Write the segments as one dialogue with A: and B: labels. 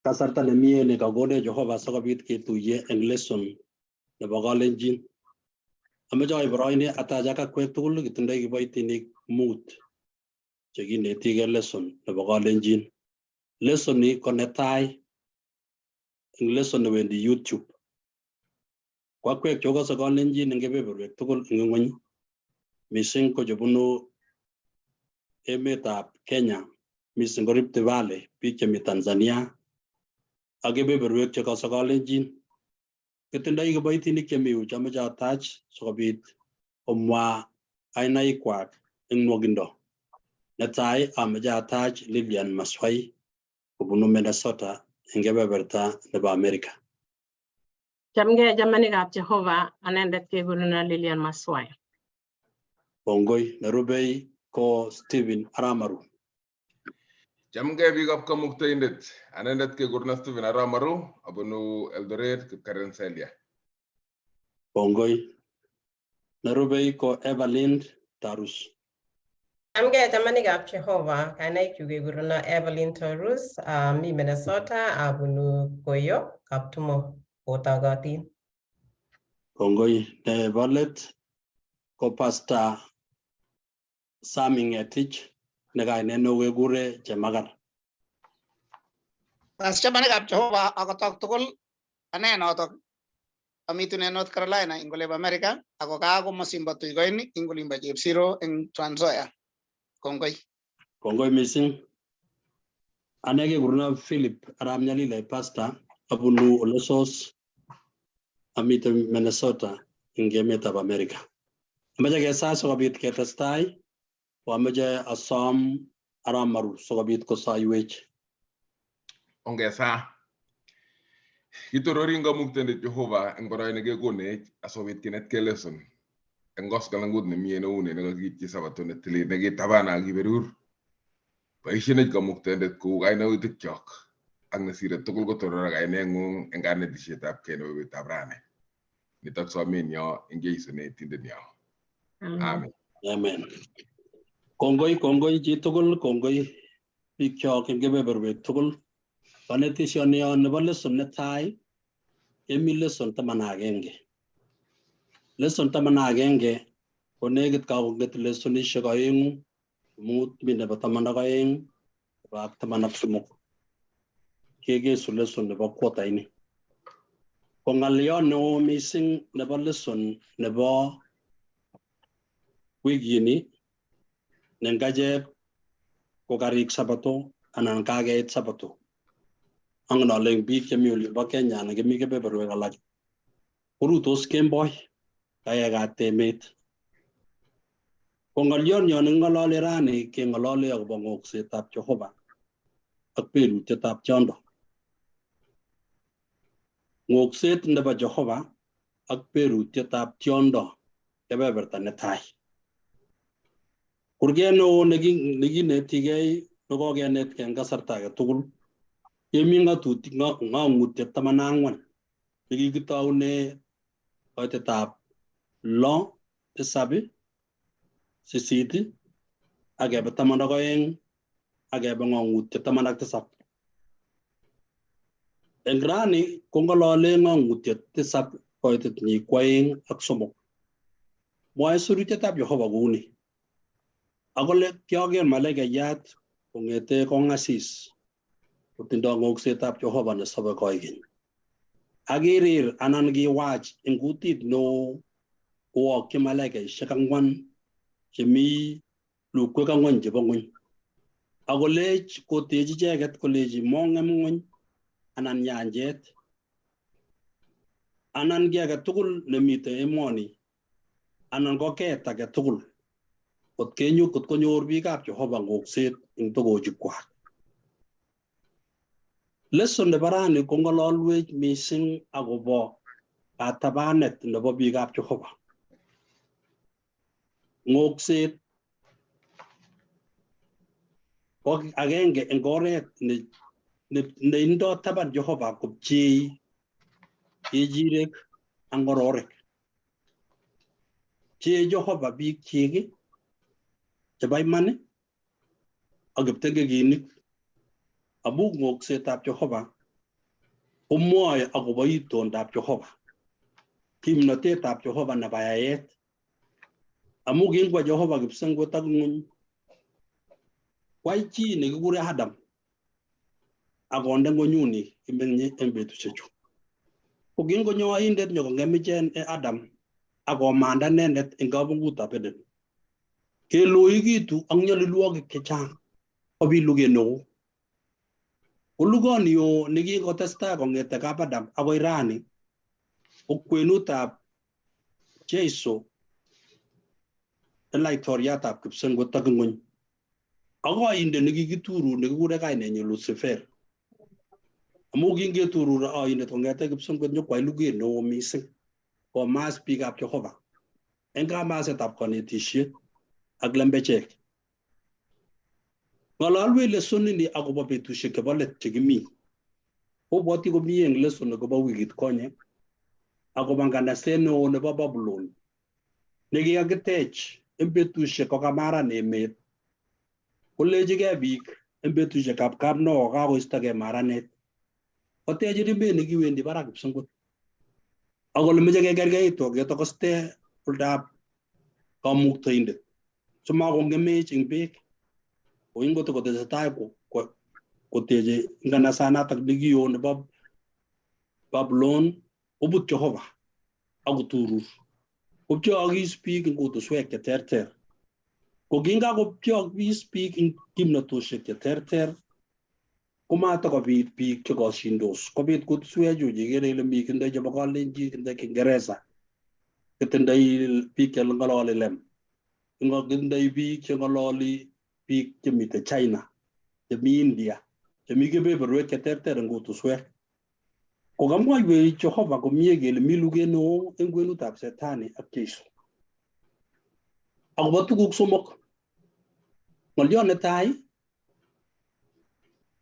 A: Kasarta nemie nekakonech Jehova sikobit ketuiye eng lesson nebo Kalenjin. Ameche aib boroini atach ak akwek tugul kitindoi kiboitinik mut chekinetigei lesson nebo Kalenjin. Lesson ni ko netai eng lesson newendi YouTube. Ko akwek chekokose Kalenjin eng kebeberwek tugul eng ng'wony mising ko chebunu emetab Kenya, mising ko Rift Valley, biik chemi Tanzania ak kebeberwek chekose Kalenjin. Kitindoi kiboitinik chemi yu chemoche atach sikobit komwa kainaikwak eng nwokindo. Netai amoche atach Lilian Maswai kobunu Minnesota eng kebeberta nebo Amerika.
B: Chamgei chamanikab Jehova, anendet kekurena Lilian Maswai.
A: Kongoi. Nerubei ko Stephen Aramaru.
C: Chamgei biikab Kamuktaindet, anendet kekurena Stephen Aramaru, abunu Eldoret, Kipkaren Selia.
A: Kongoi. Nerubei ko Evelyn Tarus.
D: Chamgei chamanikab Jehova, kainaikyuk kekurena Evelyn Torus, ami Minnesota, abunu Koyo, Kaptumo, kotogotin.
A: Kongoi. Nebo let ko Pastor Sami Ngetich ne kainet neo kekure Chemakar.
E: Bas chamanikab Jehova akotok tugul, ane notok amitun en North Carolina ing olebo America ako gaa ko Masimba Tuikoin ing olimbo Chepsiro eng Trans Nzoia. Kongoi.
A: Kongoi mising. Ane kekurena Philip arap Nyalilai pastor abunu Olesos amiten Minnesota eng emetab America. Amache kesaa sikobit ketestai ko ameche asom arap Maru sikobit kosoiwech.
C: Ongesaa. Kitororin Kamuktaindet Jehova eng boroini kekonech asikobit kinetkei lesson eng koskolengut nemie neu ni nekakiityi sabato netilil nekitaban ak kiberur. Boishenech Kamuktaindet kou kainautikchok ak nesire tugul kotoror kaineng'ung eng kanetishetab kei nebo betutab rani. Nitok somenyo eng Jesu ne Itindenyo. Amen.
A: Amen. Kongoi, kongoi chitugul, kongoi biikchok eng kebeberwek tugul. Kanetisionio nebo lesson netai kemi lesson 11. Lesson 11 ko nekit kakong'et lessonishek 2, 5, mi nebo 12, nebo ak 13. Kekesu lesson nebo quarter ini. Ko ng'alyo neo mising nebo lesson nebo wikini nengachek ko karik sabato anan kakeit sabato. Angen ale eng biik chemi olimbo Kenya anan chemi kebeberwek alak korutos kemboi kayekat emet. Ko ng'olyon neking'olole rani keng'olole akobo ng'oksetab Jehova ak berutietab tiondo. Ng'okset nebo Jehova ak berutietab tiondo kebeberta netai. Kurget neo nekinetigei nekokenetkei eng kasarta age tugul kemi ng'atutik ng'ong'utiet 14 nekikitoune koitetab 6, 7, 8 ak kebe 12 ak kebe ng'ong'utiet 17. Eng rani kong'olole ng'ong'utiet 7 koitet nyi ko 2 ak 3. Mwae surutietab Jehova kouni. Akole kioker malaikayat kong'ete kong'asis kotindo ng'oksetab Jehova nesobe koikeny. Akirir anan kiwach eng kutit neo kowokyi malaikaishek 4 chemi lukwek 4 chebo ng'wony. Akolech kotech icheket kolechi mong'em ng'wony anan nyanjet anan kiy age tugul nemite emoni anan ko ket age tugul kot konyor biikab Jehova ng'okset eng togochikwak. Lesson nebo rani kong'ololwech mising akobo katabanet nebo biikab Jehova. Ng'okset ko agenge eng oret neindo taban Jehova kopchei kechirek ak ng'ororek. Pchee Jehova biikchik chebo iman ak kiptengekinik amu ng'oksetab Jehova Komwoe akobo itondab Jehova, kimnotetab Jehova nebo yaet. Amu kingwa Jehova kipsengwet ak ng'wony, kwai chi nekikure Adam akonde ng'wenyuni kimenye eng betusiechu. Ko kingonyo oindet nyokong'em ichen Adam akomanda inendet eng kabungutab Eden. Keloikitu ak nyalilwogik chechang kobit luget neo. Ko lugoni oo nekikotestai kong'ete kap Adam akoi rani ko kwenutab Jeiso ne laitoriatab kipsengwet ak ng'wony ak oindet nekikituru nekikure kainenyin Lucifer. Amu kingeturur oindet kong'ete kipsengwet nyokwai luget neo mising komas biikab Jehova eng kamasetab konetisiet ak lembechek. Ng'ololwech lesson ini akobo betusiek chebo let chekimi. Obwoti komie eng lesson akobo wikit konye akobo nganaset neo nebo Babylon nekikakitech eng betusiek kokamaran emet kolechigei biik eng betusiekab kapnoo kakoistogei maranet kotech rimet nekiwendi barak kipsengwet ak kole meche kekerkeit ketokoste oldab kamuktaindet simakong'emech eng beek. Koingotokotesetai koteche nganasanatak nekio nebo Babylon kobut Jehova akoturur kopcheokis biik eng kutuswek cheterter. Ko kingakopcheokis biik eng kimnatosiek cheterter komatokobit biik chekoshindos, kobit kutuswechu chekere ile mi kitindoi chebo Kalenjin, kitindoi Kiingereza, kitindoi biik cheng'ololi lem, kitindoi biik cheng'ololi biik chemite China, chemi India, chemi kebeberwek cheterter eng kutuswek. Ko kamwoiwech Jehova komie kele mi luget neo eng kwenutab Setani ak Jeiso akobo tuguk somok. Ng'oliot netai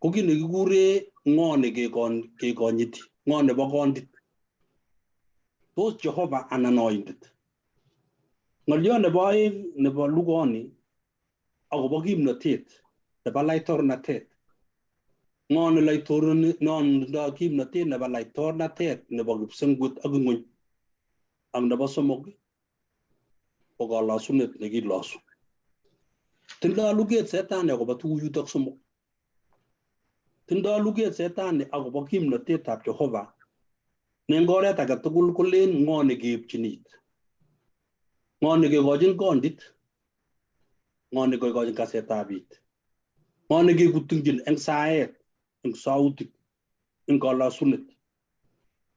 A: ko kiy nekikure ng'o nekekonyiti, ng'o nebo kondit, tos Jehova anan oindet. Ng'oliot nebo oeng nebo lugoni akobo kimnotet nebo laitornatet, ng'o ne laitoroni, ng'o netindoi kimnotet nebo laitornatet nebo kipsengwet ak ng'wony. Ak nebo somok ko kolosunet nekilosu. Tindoi luget Setani akobo tuguchutok somok. Tindoi luget Setani akobo kimnotetab Jehova ne eng oret age tugul kolen ng'o nekeepchin it, ng'o nekekochin kondit, ng'o nekekochin kasetab it, ng'o nekekutingchin eng saet, eng sautik, eng kolosunet,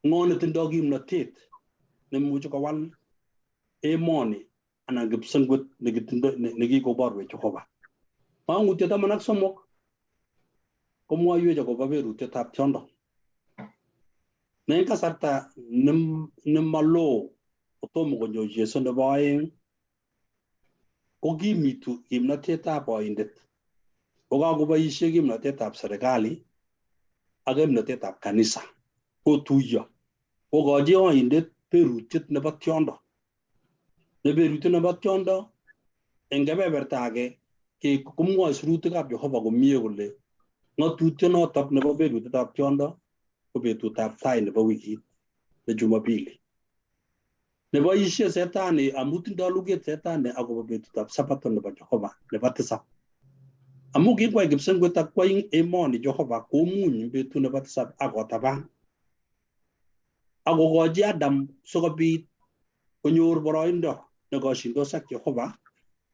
A: ng'o netindoi kimnotet nemuchi kowal emoni anan kipsengwet nekikoborwech Jehova. Mang'utiet 13 komwoiwech akobo berutietab tiondo. Ne eng kasarta nemaloo kotomo konyo Jesu nebo oeng kokimitu kimnotetab oindet kokakoboisie kimnotetab serikali ak kimnotetab kanisa kotuiyo kokochi oindet berutiet nebo tiondo. Ne berutiet nebo tiondo eng kebeberta age komwoe sirutikab Jehova komie kole ng'atutyonotok nebo berutietab tiondo ko betutab tai nebo wikit ne Jumapili. Neboisie Setani amu tindoi luget Setani akobo betutab Sabato nebo Jehova nebo tisab. Amu kinkwai kipsengwet ak kwai emoni Jehova komuny betut nebo tisab ak kotaban. Ak kokochi Adam sikobit konyor boroindo nekoshindos ak Jehova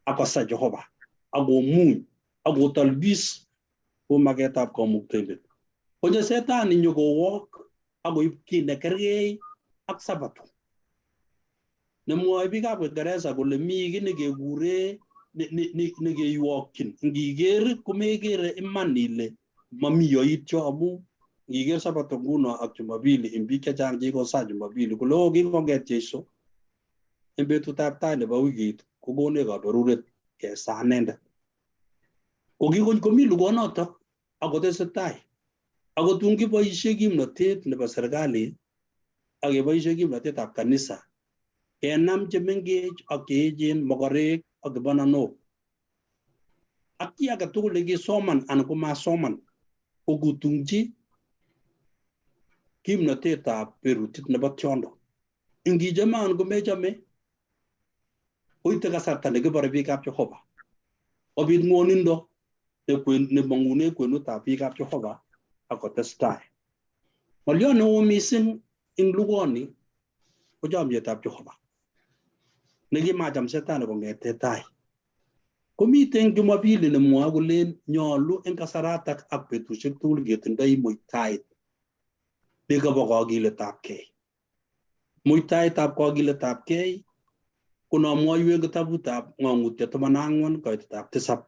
A: ak kosa Jehova ak komuny ak kotalbis kou maketab kamuktaindet. Konyo Setani nyokowok ak koib kiy nekergei ak Sabato. Nemwoe biikab Uingereza kole mi kiy nekekure nekeiwokyin. Ngiker komekere iman ile mami yoityo amu ngiker Sabato nguno ak Jumapili eng biik chechang chekikosaa Jumapili kole oo kingong'et Jeiso eng betutab tai nebo wikit kokonech kaberuret kesaa inendet. Ko komi lugonotok ak kotesetai ako tun kiboisie kimnotet nebo serikalit ak keboisie kimnotetab kanisa kenam chemengech ak cheechen, mokorek ak kibananok ak chi age tugul nekisoman anan komasoman ko kutungchi Kimnotetab berutiet nebo tiondo. Ingichome anan komechome koite kasarta nekibore biikab Jehova. Kobit ng'wonindo nemong'une kwenutab biikab Jehova ak kotestai. Ng'oliot neo mising eng lugoni ko chomyetab Jehova nekimacham Shetani kong'ete tai. Komiten Jumapili nemwoe kolen nyolu eng kasaratak ak betusiek tugul ketindoi muitaet nekobo kokiletabkei. Muitaetab kokiletabkei ko nomwoiwek kitabutab Ng'ong'utiet 14 koitetab 7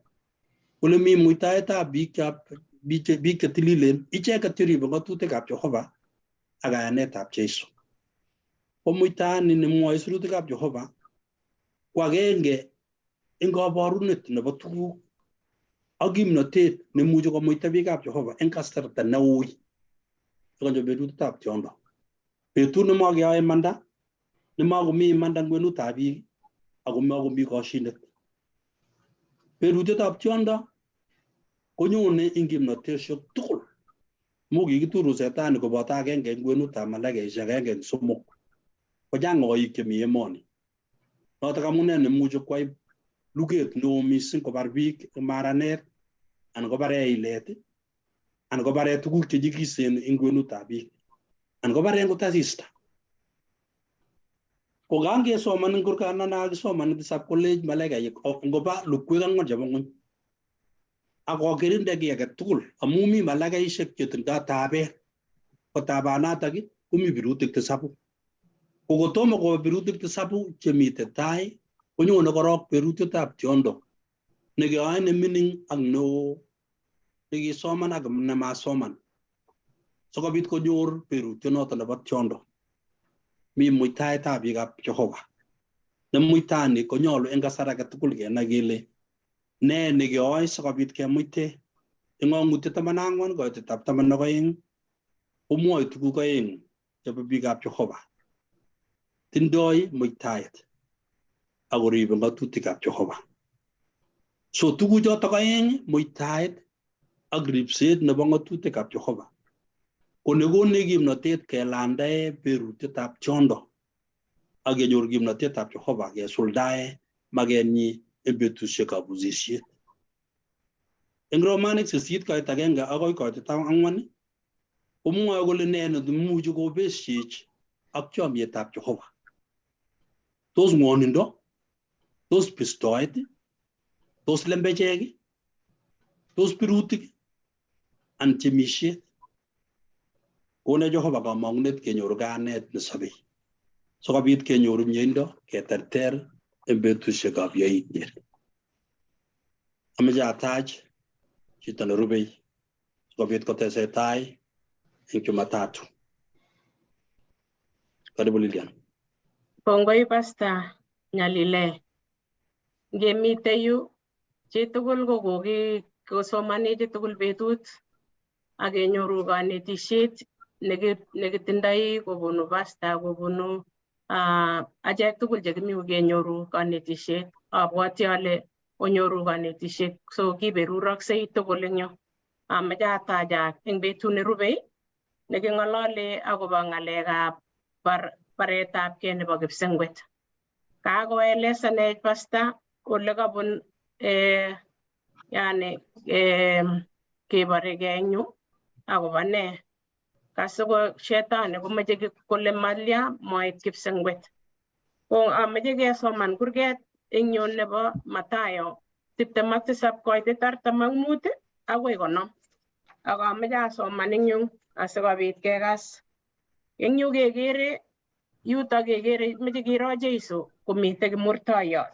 A: kole mi muitaetab biik chetililen icheket cheribe ng'otutikab Jehova ak kayanetab Jesu. Ko muitaani nemwoe sirutikab Jehova ko agenge eng kaborunet nebo tuguk ak kimnotet nemuchi komuita biikab Jehova eng kasarta neui sikonyo betutab tiondo. Betut nemakeyoe imanda, nemakomi imanda eng kwenutab biik ako makomi koshinet. Berutietab tiondo konyone eng kimnotosiek tugul. Mu kikituru Shetani koboto agenge eng kwenutab malaikaisiek agenge eng somok. Kochang oik chemi emoni. Notok amune nemuchi kwai luget neo mising kobar biik eng maranet anan kobare ilet anan kobare tuguk chenyikisen eng kwenutab biik anan kobare ngot asista. Ko kangesoman eng kurgana kakisoman tisap kolech malaikaik ngoba lukwek ang'wan chebo ng'wony ak kokirinde kiy age tugul amu mi malaikaisiek chetindoi tabet. Ko tabanatak komi birutik tisabu. Ko kotomo koba birutik tisabu chemite tai konyone korok berutietab tiondo nekeyoe nemining ak neo nekisoman ak nemasoman sikobit konyor berutionoto nebo tiondo. Mi muitaetab biikab Jehova. Ne muitani konyolu eng kasar age tugul kenai kele ne nekeyoe sikobit kemuite. Eng Ng'ong'utiet 14 koitetab 12 komwoe tuguk oeng chebo biikab Jehova. Tindoi muitaet ak koribe ng'otutikab Jehova. So tuguchotok oeng, muitaet ak ripset nebo ng'otutikab Jehova ko nekonech kimnotet kelandae berutietab tiondo ak kenyor kimnotetab Jehova kesuldae makenyi eng betusiekab usisiet. Eng Romanik 8 koit 1 akoi koitet 4 komwoe kole nee nemuchi kobesiech ak chomyetab Jehova. Tos ng'wonindo, tos bistoet, tos lembechek, tos birutik, an temisiet. Konech Jehova kamong'unet kenyor kayanet nesobei sikobit kenyor mieindo keterter eng betusiekab yaitiet. Ameche atach chito nerubei sikobit kotesetai eng Jumatatu. Karibu Lilian.
B: Kongoi Pastor Nyalile. Ngemite yu chitugul ko kokisomane chitugul betut ak kenyoru kanetisiet nekitindoi kobunu pastor kobunu achek tugul chekimi kenyoru kanetisiet. Abwati ale onyoru kanetisiet so kiberuroksei tugul eng yu. Amache atajak eng betut nerubei neking'olole akobo ng'alekab baretabgei nebo kipsengwet. Kakoelesanech pastor ole kabun yani kebaregei eng yu akobo nee. Kasi ko shetani komeche kole malya moit kipsengwet. Ko ameche kesoman kurget eng yu nebo Mathayo 27 koitet 45 akoi 50. Ak ameche asoman eng yu asikobit kekas. Eng yu kekere yuto kekere meche kiro Jesu komite kimurtoiyot.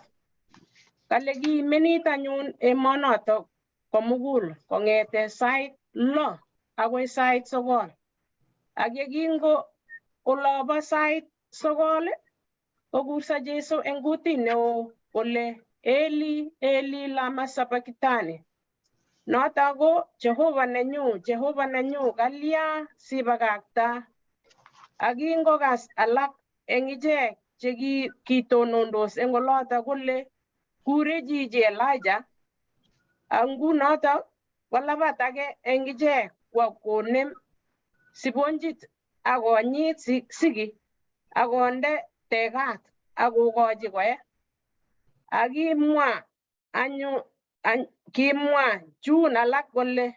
B: Kale kiimenit anyun emonoto komugul kong'ete sait 6 akoi sait 9. Ak yekingo olobo sait 9 kokurso Jesu eng kutit neo kole Eli, Eli lama sabachthani. Noto ko Jehova nenyu, Jehova nenyu, kalya sibakakta. Ak kingokas alak eng ichek che kitonondos eng oloto kole kure chichi Elijah. Ak ngunoto kolabat age eng ichek kwo konem siponjit Akonyit siki akonde tekat akokochi koe. Akimwa anyu kimwa chun alak kole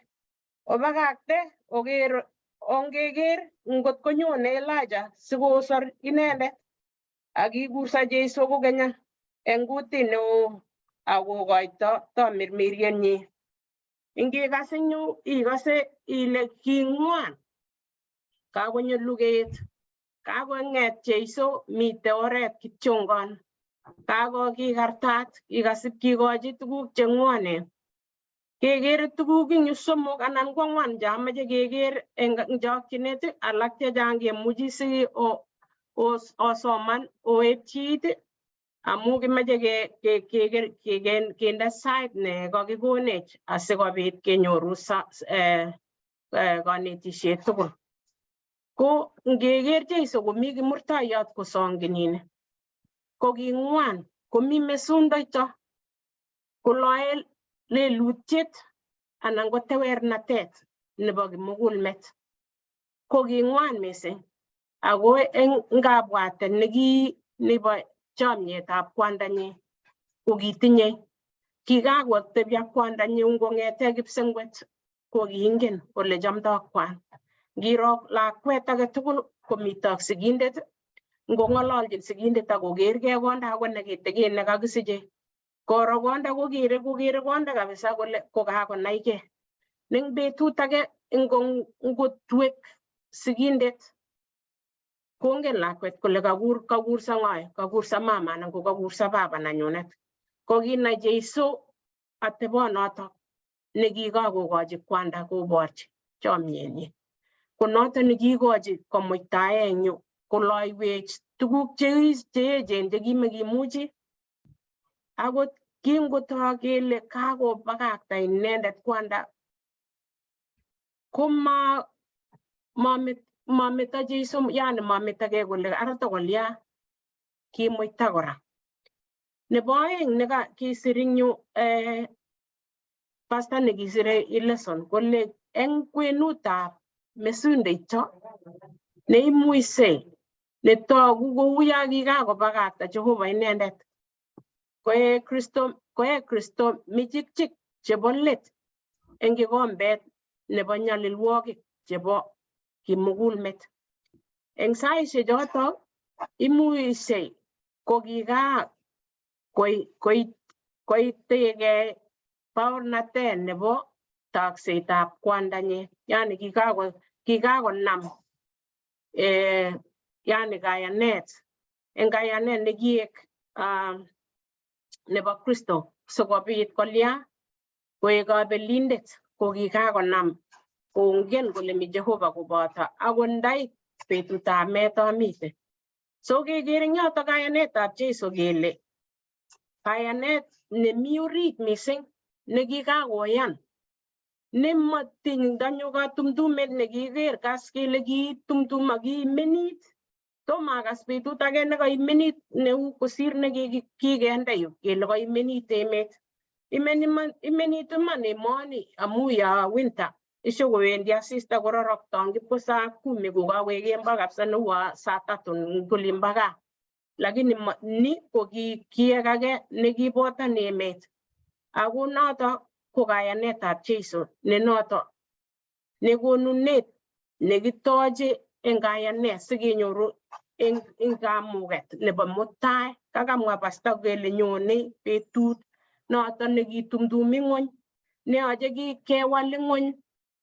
B: obakakte oker ongeker ngot konyone Elijah sikosor inendet. Akikurso Jesu kokeny eng kutit neo akokoito tamirmirienyi. Ingikas eng yu ikose ile king'wan kakonyo luget, kakong'et Jesu mite oret kityongon, kakokikartat kikasip kikochi tuguk che ng'wonen. Kekere tuguk eng yu somok anan ko ang'wan che amache keker eng chokchinet, alak chechang kemuchi si osoman oepchi it amu kimache kende sait ne kakikonech asikobit kenyoru konetisiet tugul. Ko ngeker Jesu komi kimurtoiyot kosonginin, ko king'wan komi mesundoito koloe lelutiet anan ko tewernatet nebo kimugulmet. Ko king'wan mising ako eng kabwatet neki nebo chomyetab kwandanyin ko kitinye kikakotebi ak kwandanyin kong'ete kipsengwet ko kiingen kole chomdoi kwan. Ngiro lakwet age tugul komito ak sigindet, ngong'ololjin sigindet ak kokergei konda akot nekitikin nekakisiche, koro konda kokere konda kabisa kole kokakonaigei. Eng betut age ngotwek sigindet kongen lakwet kole kakurso ng'o, kakurso mama anan ko kakurso baba nenyunet. Ko kinai Jesu atebonoto nekikakokochi kwanda koborchi chomyenyi. Ko noto nekikochi komuitae eng yu koloiwech tuguk cheechen chekimekimuchi. Akot kingotok kele kakobakakta inendet kwanda koma mameto Jesu, yani mametokei kole ara tokolya, kimuita kora. Nebo aeng neka kisir eng yu pastor nekisire lesson kole eng kwenutab mesundeito neimuisei netogu kou yo kikakobakakta Jehova inendet koe Kristo michikchik chebo let eng kikombet nebo nyalilwogik chebo kimugulmet. Eng saishek choto imuisei ko kika koitegei baornatet nebo taksetab kwandanyin, yani kikakonam yani kayanet eng kayanet nekiek nebo Kristo sikobit kolya koek kabelindet ko kikakonam kongen kole mi Jehova koboto akot ndait betutab meet amite. So kekere eng yoto kayanetab Jesu kele kayanet nemi orit mising nekikakoyan nemotiny ndanyo katumtumet nekiker kas kele kitumtum akimenit. Tomo akas betut age nekaimenit neu kosir nekikende yu kele kaimenit emet. Imenit iman emoni amu ya winter ishokowendi asista kororokto kipko saa 10 kokawek kemboi kabisa neuo saa 3 kolimbo gaa. Lakini ni ko kiek age nekibotan emet. Ako noto ko kayanetab Jesu ne noto nekonunet nekitoche eng kayanet sikenyoru eng kamuket nebo mutai. Kakamwa pastor kele nyone betut noto nekitumtumi ng'wony neyoche kewal ng'wony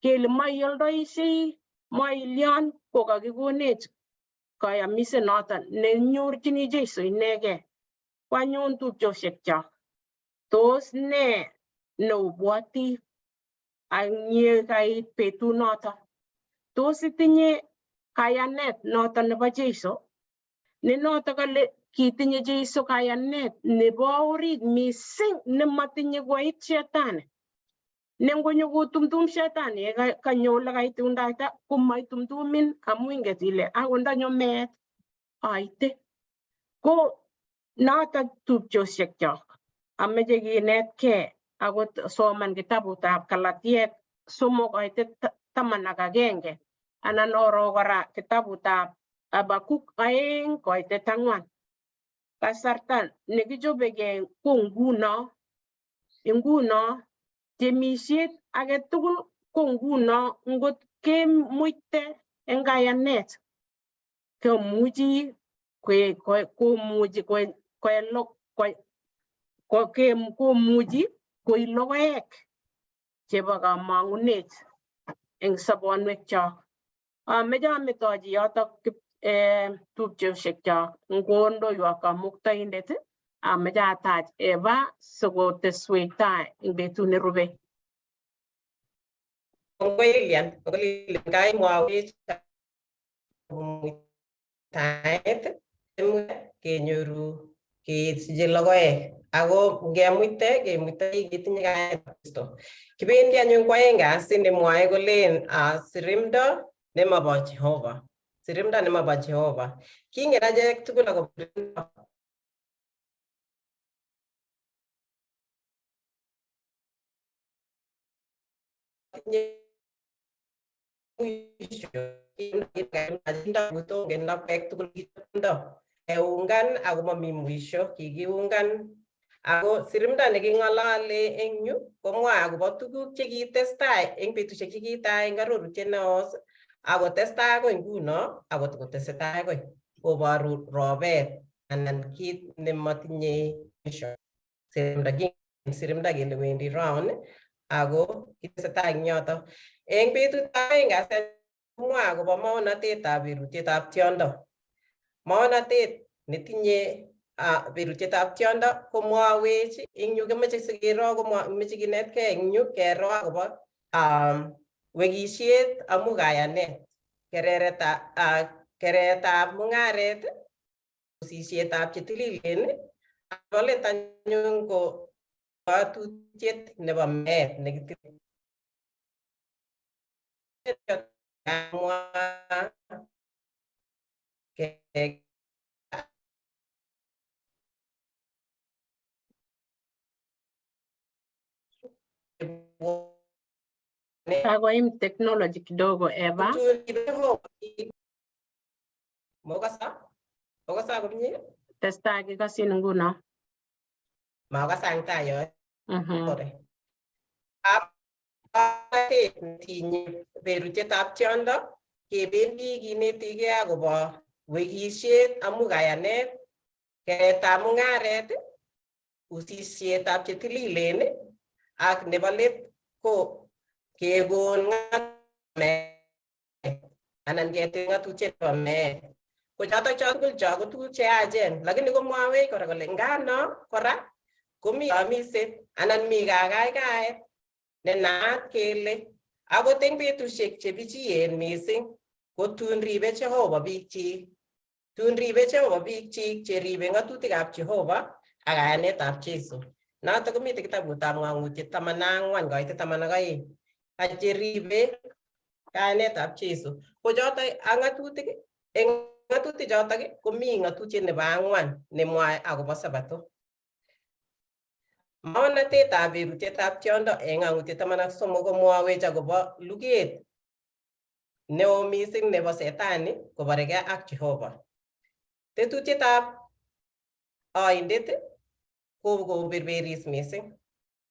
B: kele moioldoishei moilion ko kakikonech kayamiset noto nenyorchini Jesu inegei. Kwanyun tupchosiekchok, tos ne neubwoti ak yekait betunoto? Tos itinye kayanet noto nebo Jesu? Ne noto kale kitinye Jesu kayanet nebo orit mising nematinye koit shetani. Ne ngonyo kotumtum shetani kanyo ole kaitundaita komaitumtumin amu inget ile akot ndanyo meet aite. Ko noto tupchosiekchok ameche kinetkei akot soman kitabutab Kalatiek 3 koitet 11. Anan oro kora kitabutab Habakuk 2:4. Kasarta nekichobegei ko nguno. Nguno temisiet age tugul ko nguno ngot kemuite eng kayanet komuchi komuchi koi logoek chebo kamang'unet eng sobonwekchok. Ameche ametochi yotok tupchosiekchok ngondoiwo kamuktaindet. Ameche atach Eva sikoteswech tai eng betut nerube.
D: Kongoi Lilian, kongoi Lilian kaimwawech muitaet kenyoru kesiche logoek ako ngemuite kemuite ketinye kayanetab Kristo. Kibendi anyun ko aeng kasi nemwoe kolen sirimdo nemobo Jehova. Sirimdo nemobo Jehova. Kingen achek tugul akobo sirimdo. Keungan ako mami mwisho, kikiungan ako sirimdo neking'olole eng yu komwoe akobo tuguk chekitestai eng betusiek chekitai eng arorutiet neos akotestai akoi nguno ako tokotesetai akoi koboru robet anan kit nemotinye mwisho. Sirimdo sirimdo kele wendi round ako kitesetai eng yoto. Eng betutab aeng kasi komwoe akobo maonatetab berutietab tiondo. Maonatet netinye berutietab tiondo komwowech eng yu kemoche sikero komoche kinetkei eng yu kero akobo wekisiet amu kayanet, keretab mung'aret, usisietab chetililen, ak let anyun ko katutiet nebo meet nekitile.
B: Kakoim technology kidogo Eva.
D: Mokasa? Mokasa komie?
B: Testai kikasin nguno.
D: Makasa eng tai yoe. Tinye berutietab tiondo kebendi kinetigei akobo wekisiet amu kayanet, keretab mung'aret, usisietab chetililen ak nebo let ko kekon meet anan ketil ng'atutiet nebo meet. Ko chotok cho tugul cho ko tuguk cheyachen, lakini komwawech kora kole ngano kora komi kamiset anan mi kakaikaet ne naat kele akot eng betusiek chepichien mising ko tun ribe Jehova biikchik. Tun ribe Jehova biikchik cheribe ng'atutikab Jehova ak kayanetab Jesu. Notok komiten kitabutab Ng'ang'utiet 14:12. Ak cheribe kayanetab Jesu. Ko chotok ak ng'atutik eng ng'atutik chotok komi ng'atutiet nebo 4 nemwoe akobo Sabato. Maonatetab berutietab tiondo eng Ng'ang'utiet 13 komwowech akobo luget neo mising nebo Setani koboregei ak Jehova. Tetutietab oindet ko koberberis mising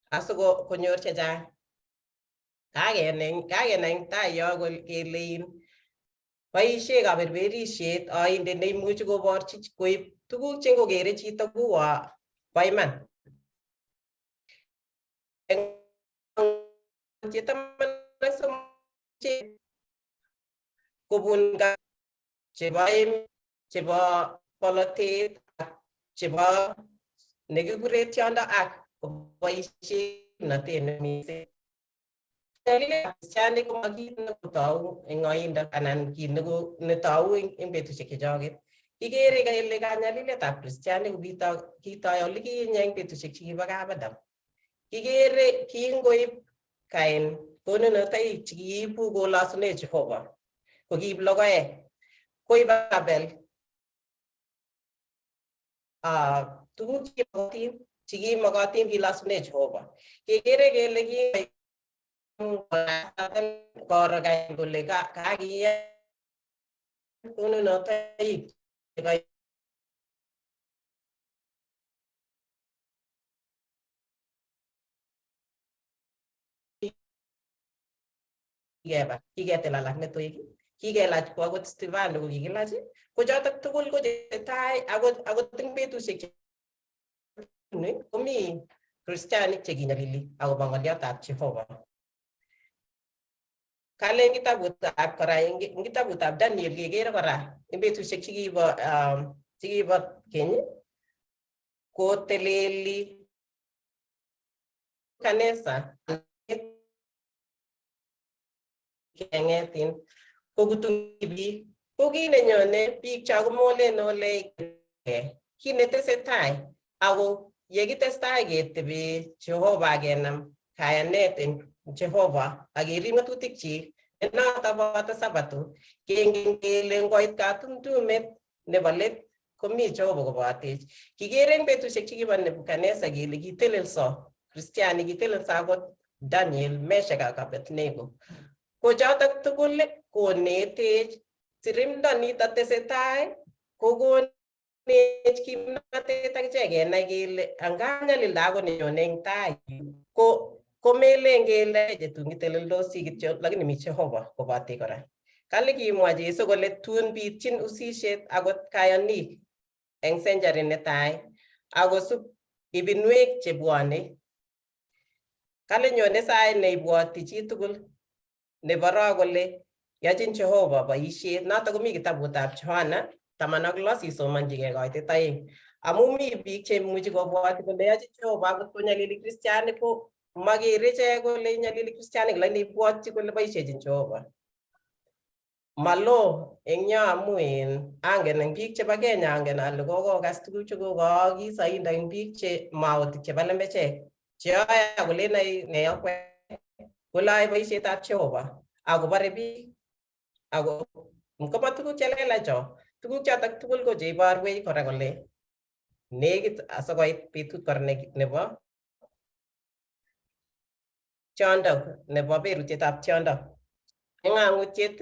D: asikonyor chechang. Kakenai eng tai yo kele boisie kaberberisiet oindet neimuchi koborchi koib tuguk chengokere chito kuo bo iman. Kobun chebo chebo polotet chebo nekikure tiondo ak koboisie kimnotet mising. Kristianik ko kit nekotou eng oindo anan kit netou eng betusiek chechoket. Kikere kele kanyaliletab kristianik kitoi olikinye eng betusiek chekibo kap Adam. Kikere kingoib Kain konunotoik chekiibu kolosune Jehova ko kiib logoek, koib Abel tuguk chekimokotin kilosune Jehova. Kekere kele Koro kole kakiyan konunotoik kikeba kiketil alak metoek, kikelach ko akot Stefano ko kikilach, ko chotok tugul ko chetai akot eng betusiek komi kristianik chekinyalili akobo ng'olyotab Jehova. Kale eng kitabutab kora eng kitabutab Daniel kekere kora eng betusiek chekibo keny koteleli kanisa kengetin kokutungi biik ko kit nenyone biik cho komolen ole kit netesetai ako yekitestai ketebi Jehova kenam kayanet eng Jehova ak kerib ng'atutikchik noto boto Sabato kengen kele ngoit katumtumet nebo let komi Jehova kobotech. Kikere eng betusiek chekibo Nebukadnezar kele kitelelso kristianik, kitelelso akot Daniel, Meshach ak Abednego. Ko chotok tugul konetech sirimdo nito tesetai kokonech kimnatet akichek kenai kele anga nyalilda akot nenyone eng tai ko komelen kele chetun kiteleldosi kityo lakini mi Jehova kobotech kora. Kale kimwa Jesu kole tun bitchin usisiet akot kayonik eng century netai akosub ibinwek chebwone. Kale nyone sait neibwoti chitugul neboro kole yochin Jehova boisiet. Noto komi kitabutab Yohana 16 isomonchigei koitet 2. Amu mi biik cheimuchi kobwoti kole yochin Jehova akot konyalili kristianik ko makere ichek kole nyalili kristianik lakini ibwotyi kole boisiechin Jehova. Malo eng yo amu angen eng biik chebo Kenya angen ale kokokas tuguk chekokoaakis aindo eng biik che maotik chebo lembechek cheyoe akolen ne akwek kole ae boisietab Jehova akobore biik ako komo tuguk chelelach cho tuguk chotok tugul ko cheiborwech kora kole nekit asikoit betut kora nebo tiondo nebo berutietab tiondo. Eng ng'ang'utiet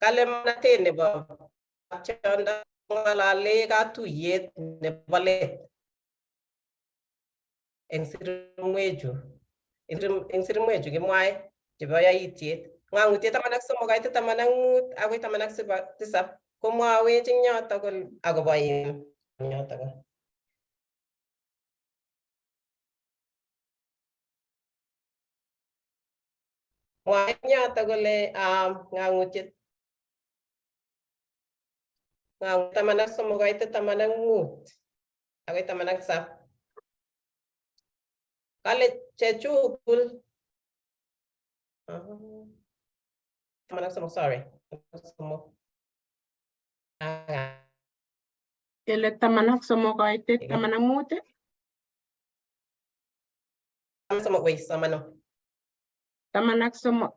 D: kale manatet nebo tiondo ng'alale katuyet nebo let eng sirimwechu kimwae chebo yaitiet. Ng'ang'utiet 13 kaitet 15 akoi 17 komwawech eng yoto akobo yoto. Mwae eng yoto kole ng'ang'utiet 13 kaitet 15 akoi 17. Kale chechukul 13, sorry.
B: Kele 13 kaitet 15.
D: 13 wait, somano.
B: 13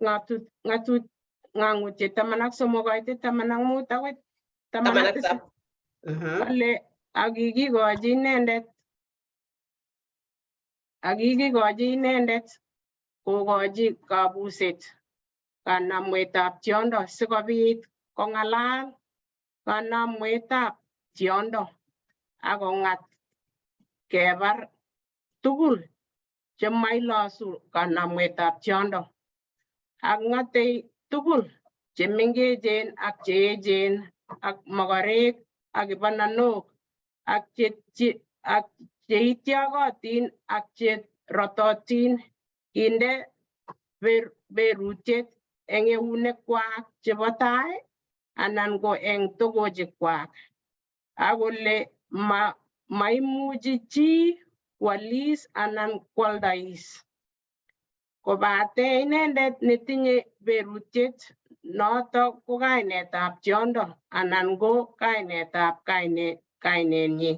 B: ngatut ng'ang'utiet 13 kaitet 15 akoi 17. Kale akikikochi inendet kokochi kabuset kanamwetab tiondo sikobit kong'alal kanamwetab tiondo akong'at kebar tugul chemailosu kanamwetab tiondo ak ng'atei tugul chemengechen ak cheechen ak mokorek ak kibananok ak cheityokotin ak cherototin kinde berutiet eng eunekwak chebo tai anan ko eng togochikwak ak kole maimuchi chi kwalis anan kwaldais kobate inendet netinye berutiet noto ko kainetab tiondo anan ko kainetab kainenyi.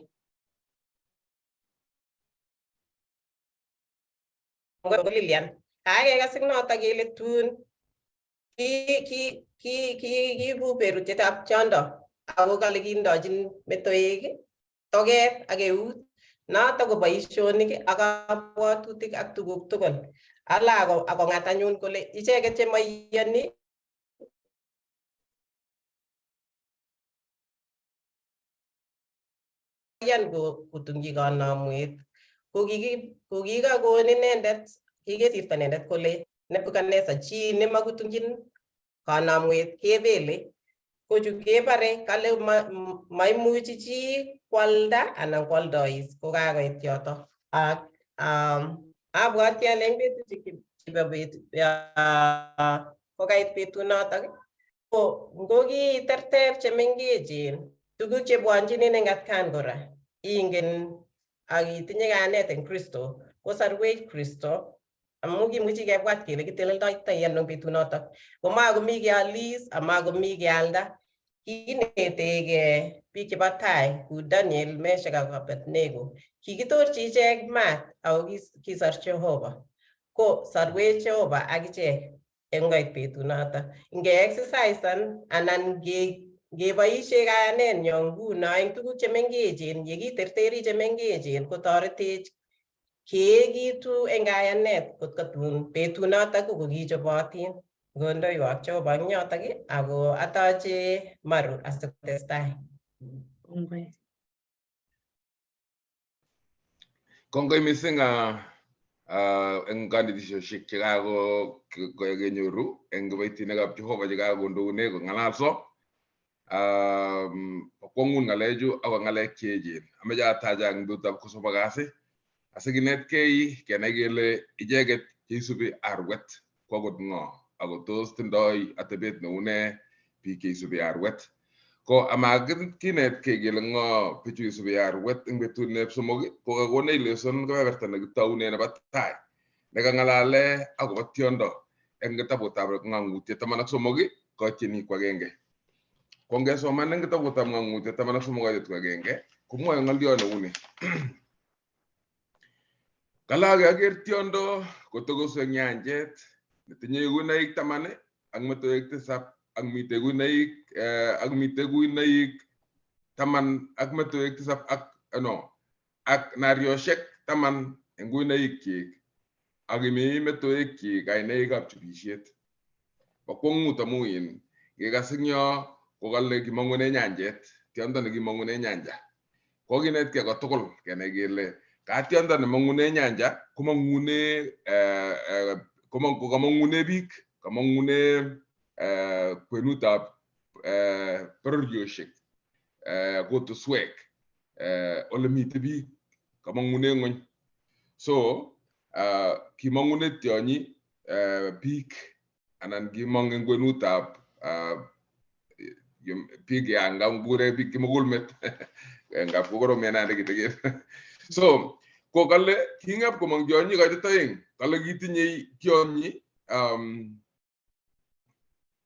D: Lilian, kakekas eng noto kele tun kiibu berutietab tiondo ako kale kindochin metoek, toket ak eut. Noto ko boisionik ak kabwatutik ak tuguk tugul. Ala akong'at anyun kole icheket chemaiyoni yan kotungyi kanamwet ko kikakon inendet kikesirto inendet kole Nebuchadnezzar chi nemakutungyin kanamwet kebele kochu kebare kale maimuchi chi kwalda anan kwaldois kokakoit yoto ak abwati ale eng betusiek chebo kokait betunotok ko ngokiterter chemengechen tuguk chebwonchinin eng atkan kora ingen ak itinye kayanet eng Kristo kosarwech Kristo amu kimuchi kebwat kele kiteleldoitoi ano betunotok komakomi kealis amakomi kealda kinetegei biik chebo tai kou Daniel, Meshach ak Abednego kikitorchi ichek maat ako kisor Jehova ko sorwech Jehova ak ichek eng koit betunotok nge exercisan anan ngeboishe kayanenyo nguno eng tuguk chemengechen yekiterteri chemengechen kotoretech keekitu eng kayanet kot kotun betunotok ko kokichobotin kondoiwok Jehova eng yotok ako atoche Maru asikotestai.
B: Kongoi.
C: Kongoi mising eng kanetisiosiek chekakenyoru eng kiboitinikab Jehova chekakondoune kong'alalso. Kwang'un ng'alechu ako ng'alek cheechen. Ameche atacha eng betutab kosomok kasi asikinetkei kenai kele icheket cheisubi arwet ko akot ng'o ako tos tindoi atebet neu nee biik cheisubi arwet. Ko amakinetkei kele ng'o bichu isubi arwet eng betut neb somok ko kakonech lesson kebeberta nekitoune nebo tai nekang'alale akobo tiondo eng kitabutab Ng'ang'utiet 13 koityin 1. Ko ngesoman eng kitabutab Ng'ang'utiet 13 koityin 1 komwoe ng'olyo neuni. Kale aker tiondo kotokosu eng nyanjet netinye kuinoik 10 ak metoek 7 ak mitei kuinoik ak mitei kuinoik 10 ak metoek 7 ak no ak narioshek 10 eng kuinoikyik ak imi metoekyik kainaikab chubisiet. Bo kwong'ut amu in ngekas eng yo kokale kimong'une nyanjet, tiondo nekimong'une nyanja. Kokinetkei kotugul kenai kele ka tiondo nemong'une nyanja komong'une komong'une biik, komong'une kwenutab bororiosiek, kutuswek, ole mitei biik, komong'une ng'ony. So kimong'une tionyi biik anan kimong eng kwenutab biik ya ngakure biik kimugulmet ngap kokoromen ande kitikin. So ko kale king'ap komong tionyi koitet 2, kale kitinyei tionyi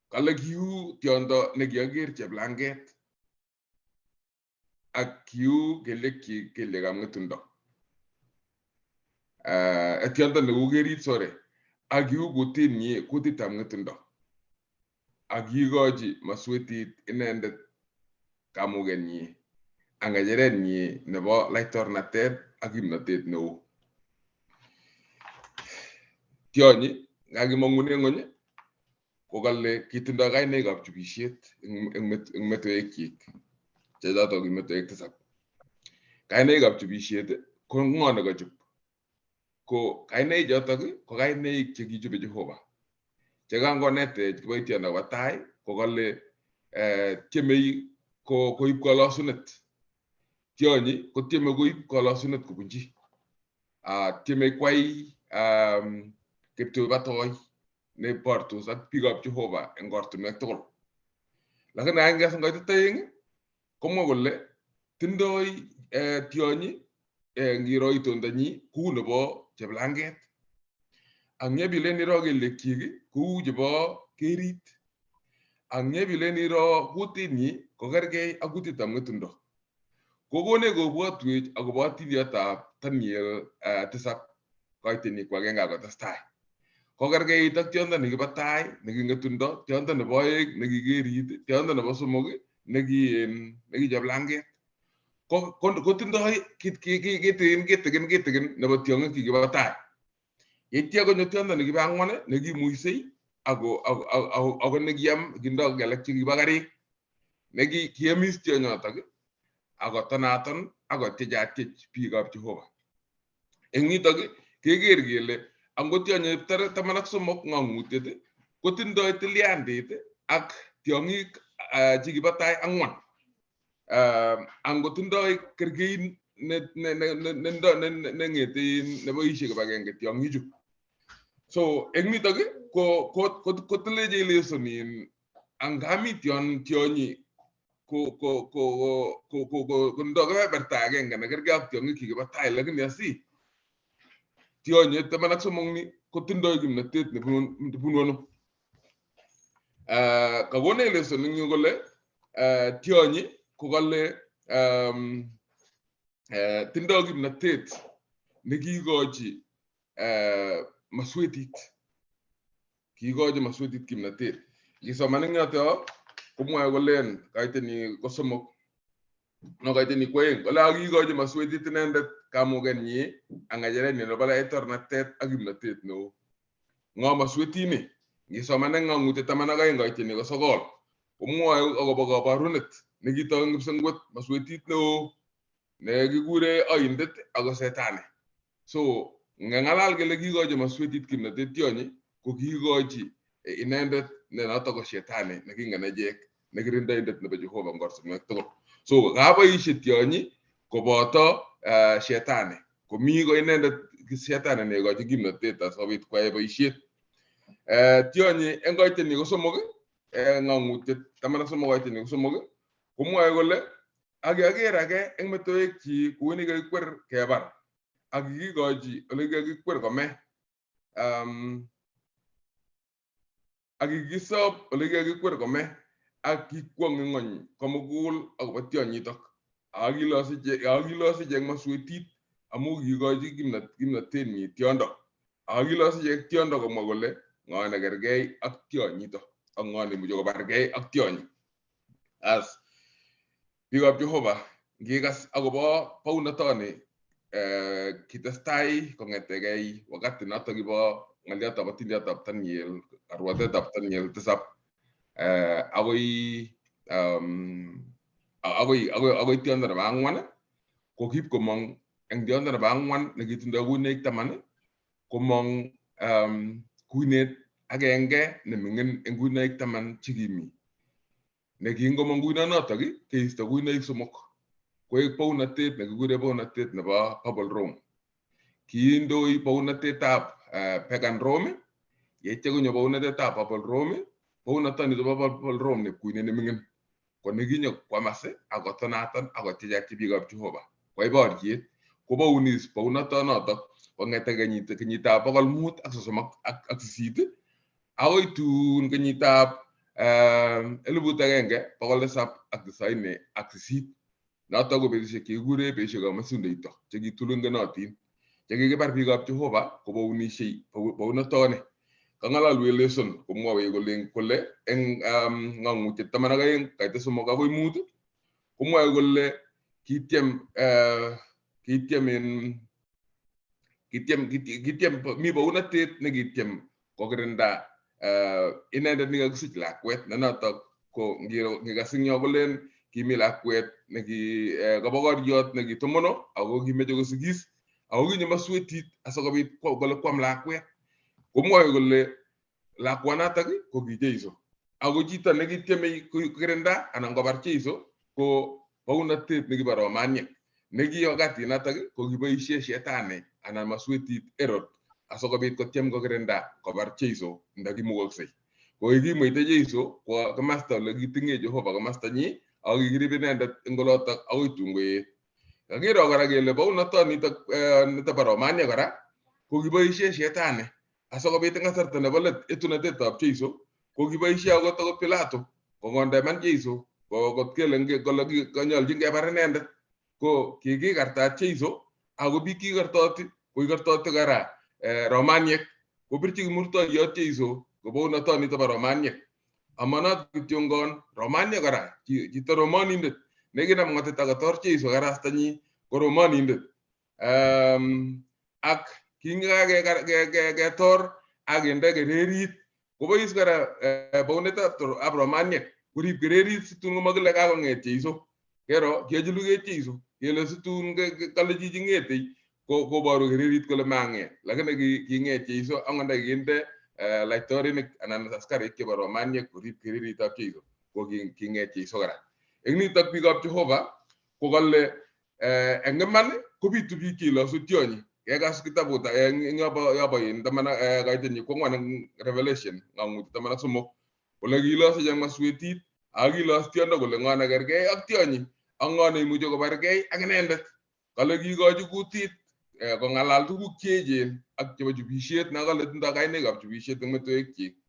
C: kale kiu tiondo nekiaker cheplanget ak kiu kelyekyik kelyekab ng'etundo. Tiondo neu kerit sorry ak kiu kutinyi kutitab ng'etundo ak kiikochi maswetit inendet kamugenyi ak ng'echerenyi nebo laitornatet ak kimnotet neo. Tionyi ngakimong'une ng'ony ko kale kitindoi kainaikab chubisiet eng metoekyik chechotok ki metoek 7. Kainaikab chubisiet ko ng'o nekachub? Ko kainaik chotok ko kainaik chekichube Jehova. Chekangonetech kiboitiot nebo tai ko kale tiemei koib kolosunet. Tionyi kotieme koib kolosunet kobunchi. Tieme kwai kiptubatoi nebortos ak biikab Jehova eng ortinwek tugul. Lakini angesan koitet 2 komwa kole tindoi tionyi ngiro itondonyi kou nebo cheplanget ak nyebilen iro kelyekyik kou chebo kerit ak nyebilen iro kutinyi kokergei ak kutitab ng'etundo. Kokonech kobwotwech akobo atindiotab Daniel 7 koityin 1 akotestai. Kokergeit ak tiondo nekibo tai neki ng'etundo, tiondo nebo 2 neki kerit, tiondo nebo 3 neki cheplanget. Kotindoi kitikin nebo tiong'ik chekibo tai. Yeityo konyo tiondo nekibo ang'wan nekimuisei ako nekiam kindo kelek chekibo karik neki kiamis tionyotok akotonaton akotyechatyech biikab Jehova. Eng yutok keker kele angot tionyi 13 ng'ong'utiet kotindoi tilyandit ak tiong'ik chekibo tai ang'wan. Angotindoi kerkein neng'ete neboisie kibagenge tiong'ichu. So eng nitok ko kotilech lesson in angami tionyi ko kondo kebeberta agenge nekergei ak tiong'ik chekibo tai, lakini asi tionyi 13 ni kotindoi kimnatet nebunu ano. Kakonech lesson eng yu kole tionyi kokale tindoi kimnatet nekiikochi maswetit. Kiikochi maswetit kimnatet. Ngisoman eng yoto komwoe kolen kaiteni ko somok no kaiteni ko oeng kole akikochi maswetit inendet kamukenyi ak ng'echerenyi nebo laitornatet ak kimnatet neo. Ng'o maswetini? Ngisoman eng Ng'ang'utiet 12 kaiteni ko 9 komwoe akobo kabarunet nekitok eng kipsengwet maswetit neo nekikure oindet ako setani. So ngeng'alal kele kiikochi maswetit kimnatet tionyi ko kiikochi inendet ne notok ko shetani nekingen echek nekirindoindet nebo Jehova eng ortinwek tugul. So kaboisie tionyi koboto shetani komi ko inendet shetani neikochi kimnatet asikobit koyai boisiet. Tionyi eng koiteni ko somok ng'ang'utiet 13 koiteni ko somok komwoe kole ak kiaker age eng metoekchi kou nikakikwer kebar ak kikikochi ole kikakikwer kome ak kikisob ole kikakikwer kome ak kikwong ng'ony komugul akobo tionyitok ak kilos ichek maswetit amu kiikochi kimnatenyi tiondo ak kilos ichek tiondo komwa kole ng'o nekergei ak tionyitok ak ng'o neimuche kobargei ak tionyi. As biikab Jehova ngikas akobo bounotoni kitestai kong'etegei wakati notok kibo ng'oliotab atindiotab Daniel karwatetab Daniel 7 akoi tiondo nebo ang'wan ko kiip komong eng tiondo nebo ang'wan nekitindoi kuinoik 10 komong kuinet agenge neming'in eng kuinoik 10 chekimi. Nekingomong kuinonotok keisto kuinoik 3 koek bounatet nekikure bounatet nebo Papal Rome. Kiindoi bounatetab Pagan Rome, yeityo konyo bounatetab Papal Rome, bounatoni bo Papal Rome ne kuinet neming'in ko nekinyo kwamas akotonaton akotyechatyech biikab Jehova kwai boriet kobounis bounatonotok kong'ete kenyitab 538 akoi tun kenyitab 1798. Notok ko betusiek chekikure betusiekab masundeito chekitulungenotin chekikibar biikab Jehova kobounishei bounatoni. Kang'alalwech lesson komwowech kole eng ng'ang'utiet 12 kaita 3 akoi 5 komwoe kole kityem mi bounatet nekityem kokirinda inendet nekakisich lakwet ne notok ko ngikas eng yo kolen kimi lakwet neki kabokoriot nekitomono ako kimeche kosigis ako kinyo maswetit asikobit kole kwam lakwet. Komwoe kole lakwanatak ko ki Jeiso ako chito nekityeme kokirinda anan kobar Jeiso ko bounatet nekibo Romaniek neki wakati notok ko kiboisie shetani anan maswetit Herod asikobit kotyem kokirinda kobar Jeiso ndakimukoksei. Ko kikimweita Jeiso kwo komasta ole kiting'e Jehova komasta nyi ako kikirib inendet eng olotok akoi tun koet. Kakiro kora kele bounatonitok nito bo Romania kora ko kiboisie shetani asikobit eng kasarta nebo let etunatetab Jeiso ko kiboisie akot akot Pilato kokondeman Jeiso kot kele kole konyolchin kebar inendet ko kikikartat Jeiso ako biik kikartoti ko kikartoti kora Romaniek kopirchi kimurtoiyot Jeiso kobounatonitok bo Romaniek. Amanot kityongon Romaniek kora chito Romanindet nekinam ng'otit akotor Jeiso karastanyi ko Romanindet. Ak Kingaketor ak kinde kererit kobois kora bounetab ab romaniek korib kererit situn komakile kakong'et Jeiso. Kero kiyochi luget Jeiso kele situn kale chichi ng'etei koboru kererit kole mang'et, lakini king'et Jeiso angot nda kikinde laitorinik anan askarik chebo romaniek korib kereritab Jeiso ko king'et Jeiso kora. Eng nitok biikab Jehova kokale eng iman kobitu biik cheilosu tionyi. Kekas kitabut eng yobo in taman kaitenyi kwang'wan eng Revelation ng'ang'utik 13 kole kiilose chemaswetit ak kiilos tiondo kole ng'o nekergei ak tionyi ak ng'o neimuche kobargei ak inendet. Kale kikochi kutit kong'alal tuguk cheechen ak chebo chubisiet na kale tindoi kainaikab chubisiet eng metoekyik.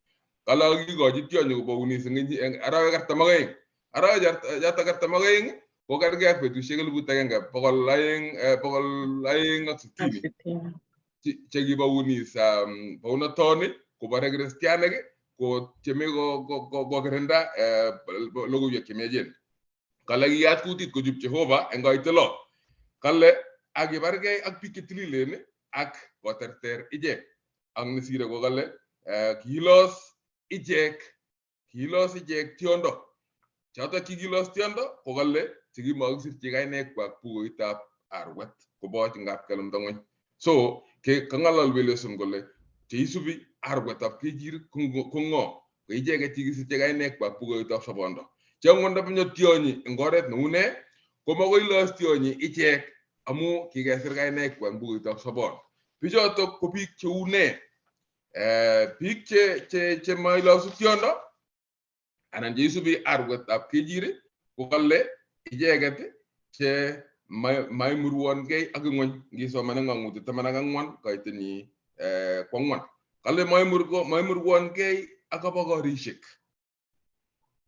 C: Kale ak kikochi tionyi kobounis eng arawek 42. Arawek chotok 42 ko kergei ak betusiek 1260 chekibounis bounotoni kobore kristianik kotyeme kokirinda logoiwek chemiachen. Kale kiyat kutit kochub Jehova eng koitelo. Kale ak kibargei ak biik chetililen ak koterter ichek. Ak nesire ko kale kiilos ichek tiondo. Chotok kikilos tiondo ko kale chekimakisirchi kainekwak bukuitab arwet koboch ngap kelumda ng'weny. So kang'alal Wilson kole cheisubi arwetab kechir ko ng'o? Ko icheket chekisirchi kainekwak bukuitab sobondo. Che angot ndakonyo tionyi eng oret neu ne komakoi ilos tionyi ichek amu kikesir kainekwak eng bukuitab sobon. Bichotok ko biik cheu ne? Biik che mailosu tiondo anan cheisubi arwetab kechir ko kale icheket che maimurwongei ak ng'wony. Ngisoman eng Ng'ang'utik 14 kaitenyi 4. Kale maimurwongei ak kabokorishek.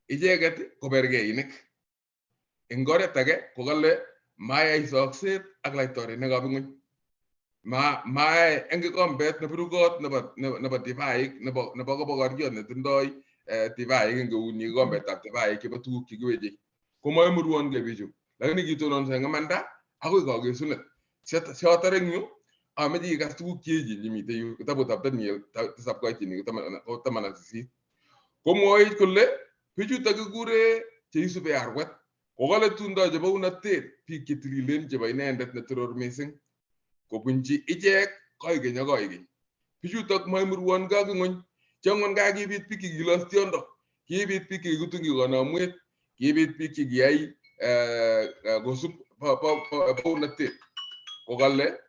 C: Icheket ko bergeinik. Eng oret age ko kale mayai sokset ak laitorinikab ng'wony. Mayai eng kikombet neburukot nebo divaik nebo kobokoriot netindoi divaik eng eunyi kikombetab divaik chebo tuguk chekiwechei. Komaimurwongei bichu. Lakini kitononso eng imanda akoi kakesunet. Siatar eng yu ameche ikas tuguk cheechen chemitei yu kitabutab Daniel 7 kaitini 18. Komwoech kole bichutok kikure cheisube arwet kokale tundoi chebo unatet biik chetililen chebo inendet netoror mising kobunchi ichek koikeny ak koikeny. Bichutok maimurwongei ak ng'wony. Che ang'wan kakibit biik chekilos tiondo, kibit biik chekikutungi konomwet, kibit biik chekiyai kosub bounatet. Kokale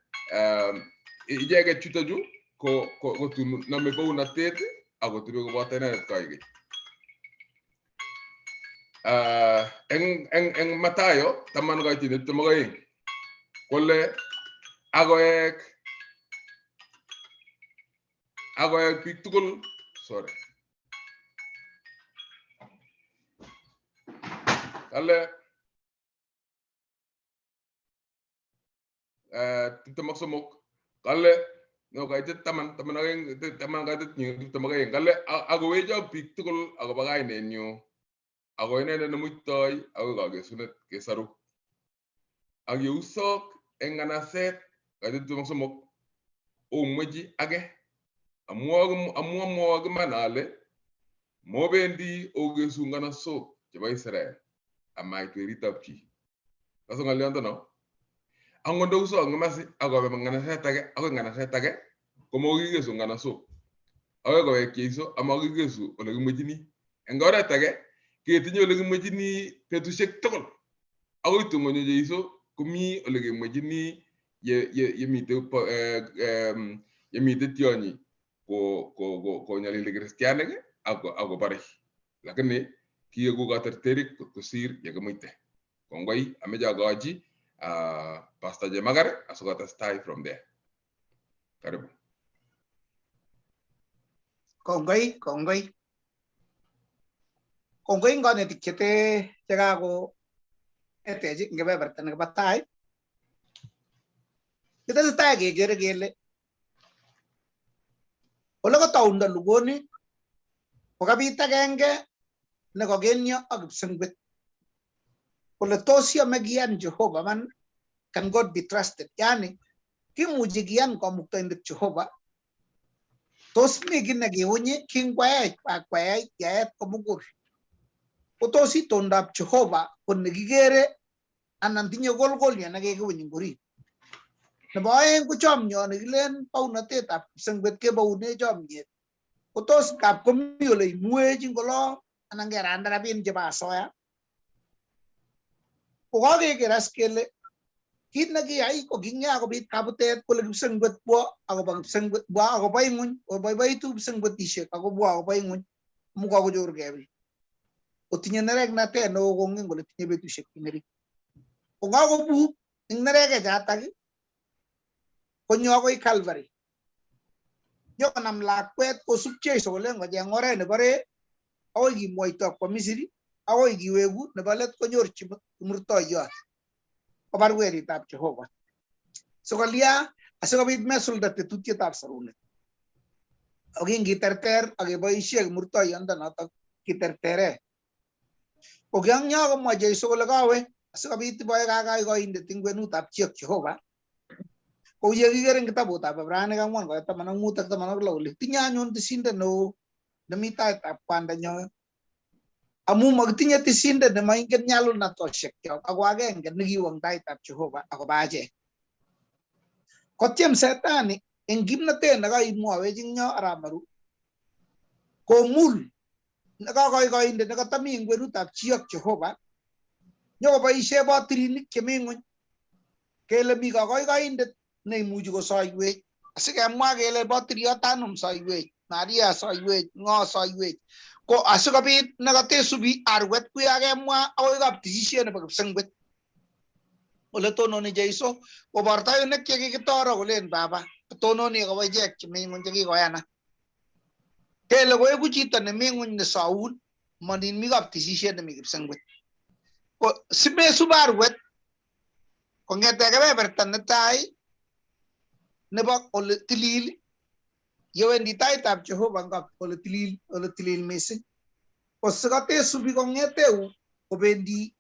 C: icheket chutochu ko tun nome bounatet akotebi koboto inendet koikeny. Eng Mathayo 10 kaitini 22 kole akoek biik tugul sorry kale 23 kale no kaitit 10 12 10 kaitit 22 kale akowechok biik tugul akobo kainenyu ako inendet nemuitoi akoi kakesunet kesoru ak yeusok eng nganaset kaitit 23 omwechi age amu amwowok iman ale mobendi okesu nganasok chebo Israel amait weritab chi. Kase ng'oliondono? Angot ndousok eng komasi akobe nganaset age akoi nganaset age komokikesu nganasok. Akoi kowek Jeiso amakikesu ole kimwechini. Eng oret age ketinye ole kimwechini betusiek tugul. Akoi tun konyo Jeiso komi ole kemwechini yemite tionyi konyalili kristianik akobarei. Lakini kieku katerterik kosir yekimuite. Kongoi ameche akochi Pastor Chemakar asikotestai from there. Karibu.
E: Kongoi, kongoi. Kongoi eng konetik chekakonetech eng kebeberta nekibo tai. Kitesetai kekere kele ole kataundo lugoni ko kabit agenge nekokenyo ak kipsengwet. Kole tos yome kiyan Jehova man, can God be trusted? Yani Kimuchi kiyan Kamuktaindet Jehova. Tos mi kiy nekiunyi kingoyai akwayai yaet komugul. Ko tos itondab Jehova ko nekikere anan tinye kolkolyo nekekiuny eng orit. Nebo aeng ko chomyoni kilen baunatetab kipsengwet kebaune chomyet. Ko tos ngap komi ole imuech ing olo anan keranda rabinik chebo asoya. Ko kakeker as kele kit nekiyai ko kingya kobit kabutet kole kipsengwet bwo akobo kipsengwet bwa akobo ing'uny koboiboitu kipsengwetisiek ako bwa akobo ing'uny amu kakochorkei biik. Kotinye nereknatet neo kongen kole tinye betusiek cheng'ering. Ko kakobuk eng nerekechatak konyo akoi Calvary. Nyokonam lakwet kosup Jesu kolen kocheng oret nebore akoi kimwoito kwo Misri akoi kiweku nebo let konyorchi kimurtoiyot kobar weritab Jehova. Sikolia asikobit mesulda tetutietab sorunet. Ako kingiterter ak keboisie kimurtoiyondo kitertere. Ko kiang'yo komwa Jesu kole kawe asikobit iboe kakaikoindet eng kwenutab chi ak Jehova. Kou ye kikere eng kitabutab Ibraniek 4 koit 15 ak 16 kole tinye anyun tisindet neo nemi taitab kwandanyo amu makitinye tisindet nemaingen nyalulnatosiekyok ako agenge nekiwo eng taitab Jehova akobo achek. Kotyem Setani eng kimnatet nekaimwowech eng yo arap Maru komul nekakoikoindet nekatami eng kwenutab chi ak Jehova nyokoboisie botirinik chemi ng'weny kele mi kakoikoindet neimuchi kosoiwech asikemwa kele botiriot anum soiwech Maria soiwech ng'o soiwech ko asikobit nekatesubi arwet kuyakemwa akoi kaptisisiet nebo kipsengwet ole tononi Jesu koborto eunek chekikitoro kolen baba tononi akobo ichek chemi ng'weny chekikoyana kele koeku chito nemi ng'weny nesoun manin mi kaptisisiet nemi kipsengwet ko simesub arwet kong'ete kebeberta netai nebo ole tilil yewendi taitab Jehova ngap ole tilil mising ko sikatesubi kong'eteu kobendi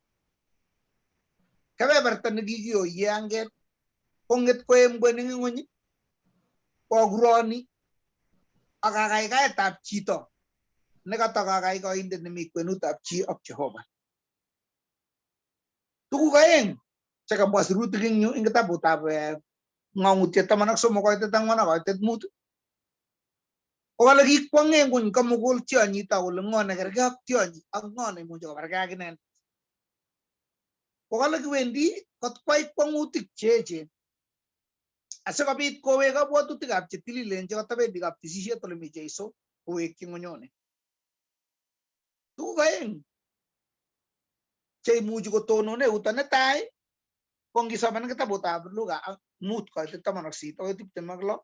E: kebeberta nekikiyoye anget kong'et koembwen eng ng'weny kokuroni ak kakaikaetab chito nekata kakaikoindet nemi kwenutab chi ak Jehova. Tuguk aeng chekamwa sirutik eng yu eng kitabutab Ng'ang'utiet 13 koitet 4 koitet 5 ko kale kikwong'e ng'weny komugul tionyito kole ng'o nekerkei ak tionyi ak ng'o neimuchi kobarkei ak inendet. Ko kale kiwendi kotkwai kwong'utik cheechen asikobit kowek kabwatutikab chetililen chekatabendi kaptisisiet ole mi Jesu kowekyi ng'onyoni. Tuguk aeng cheimuchi kotonone yuto netai ko ngisoman kitabutab Luka 5 koitet 18 akoi 26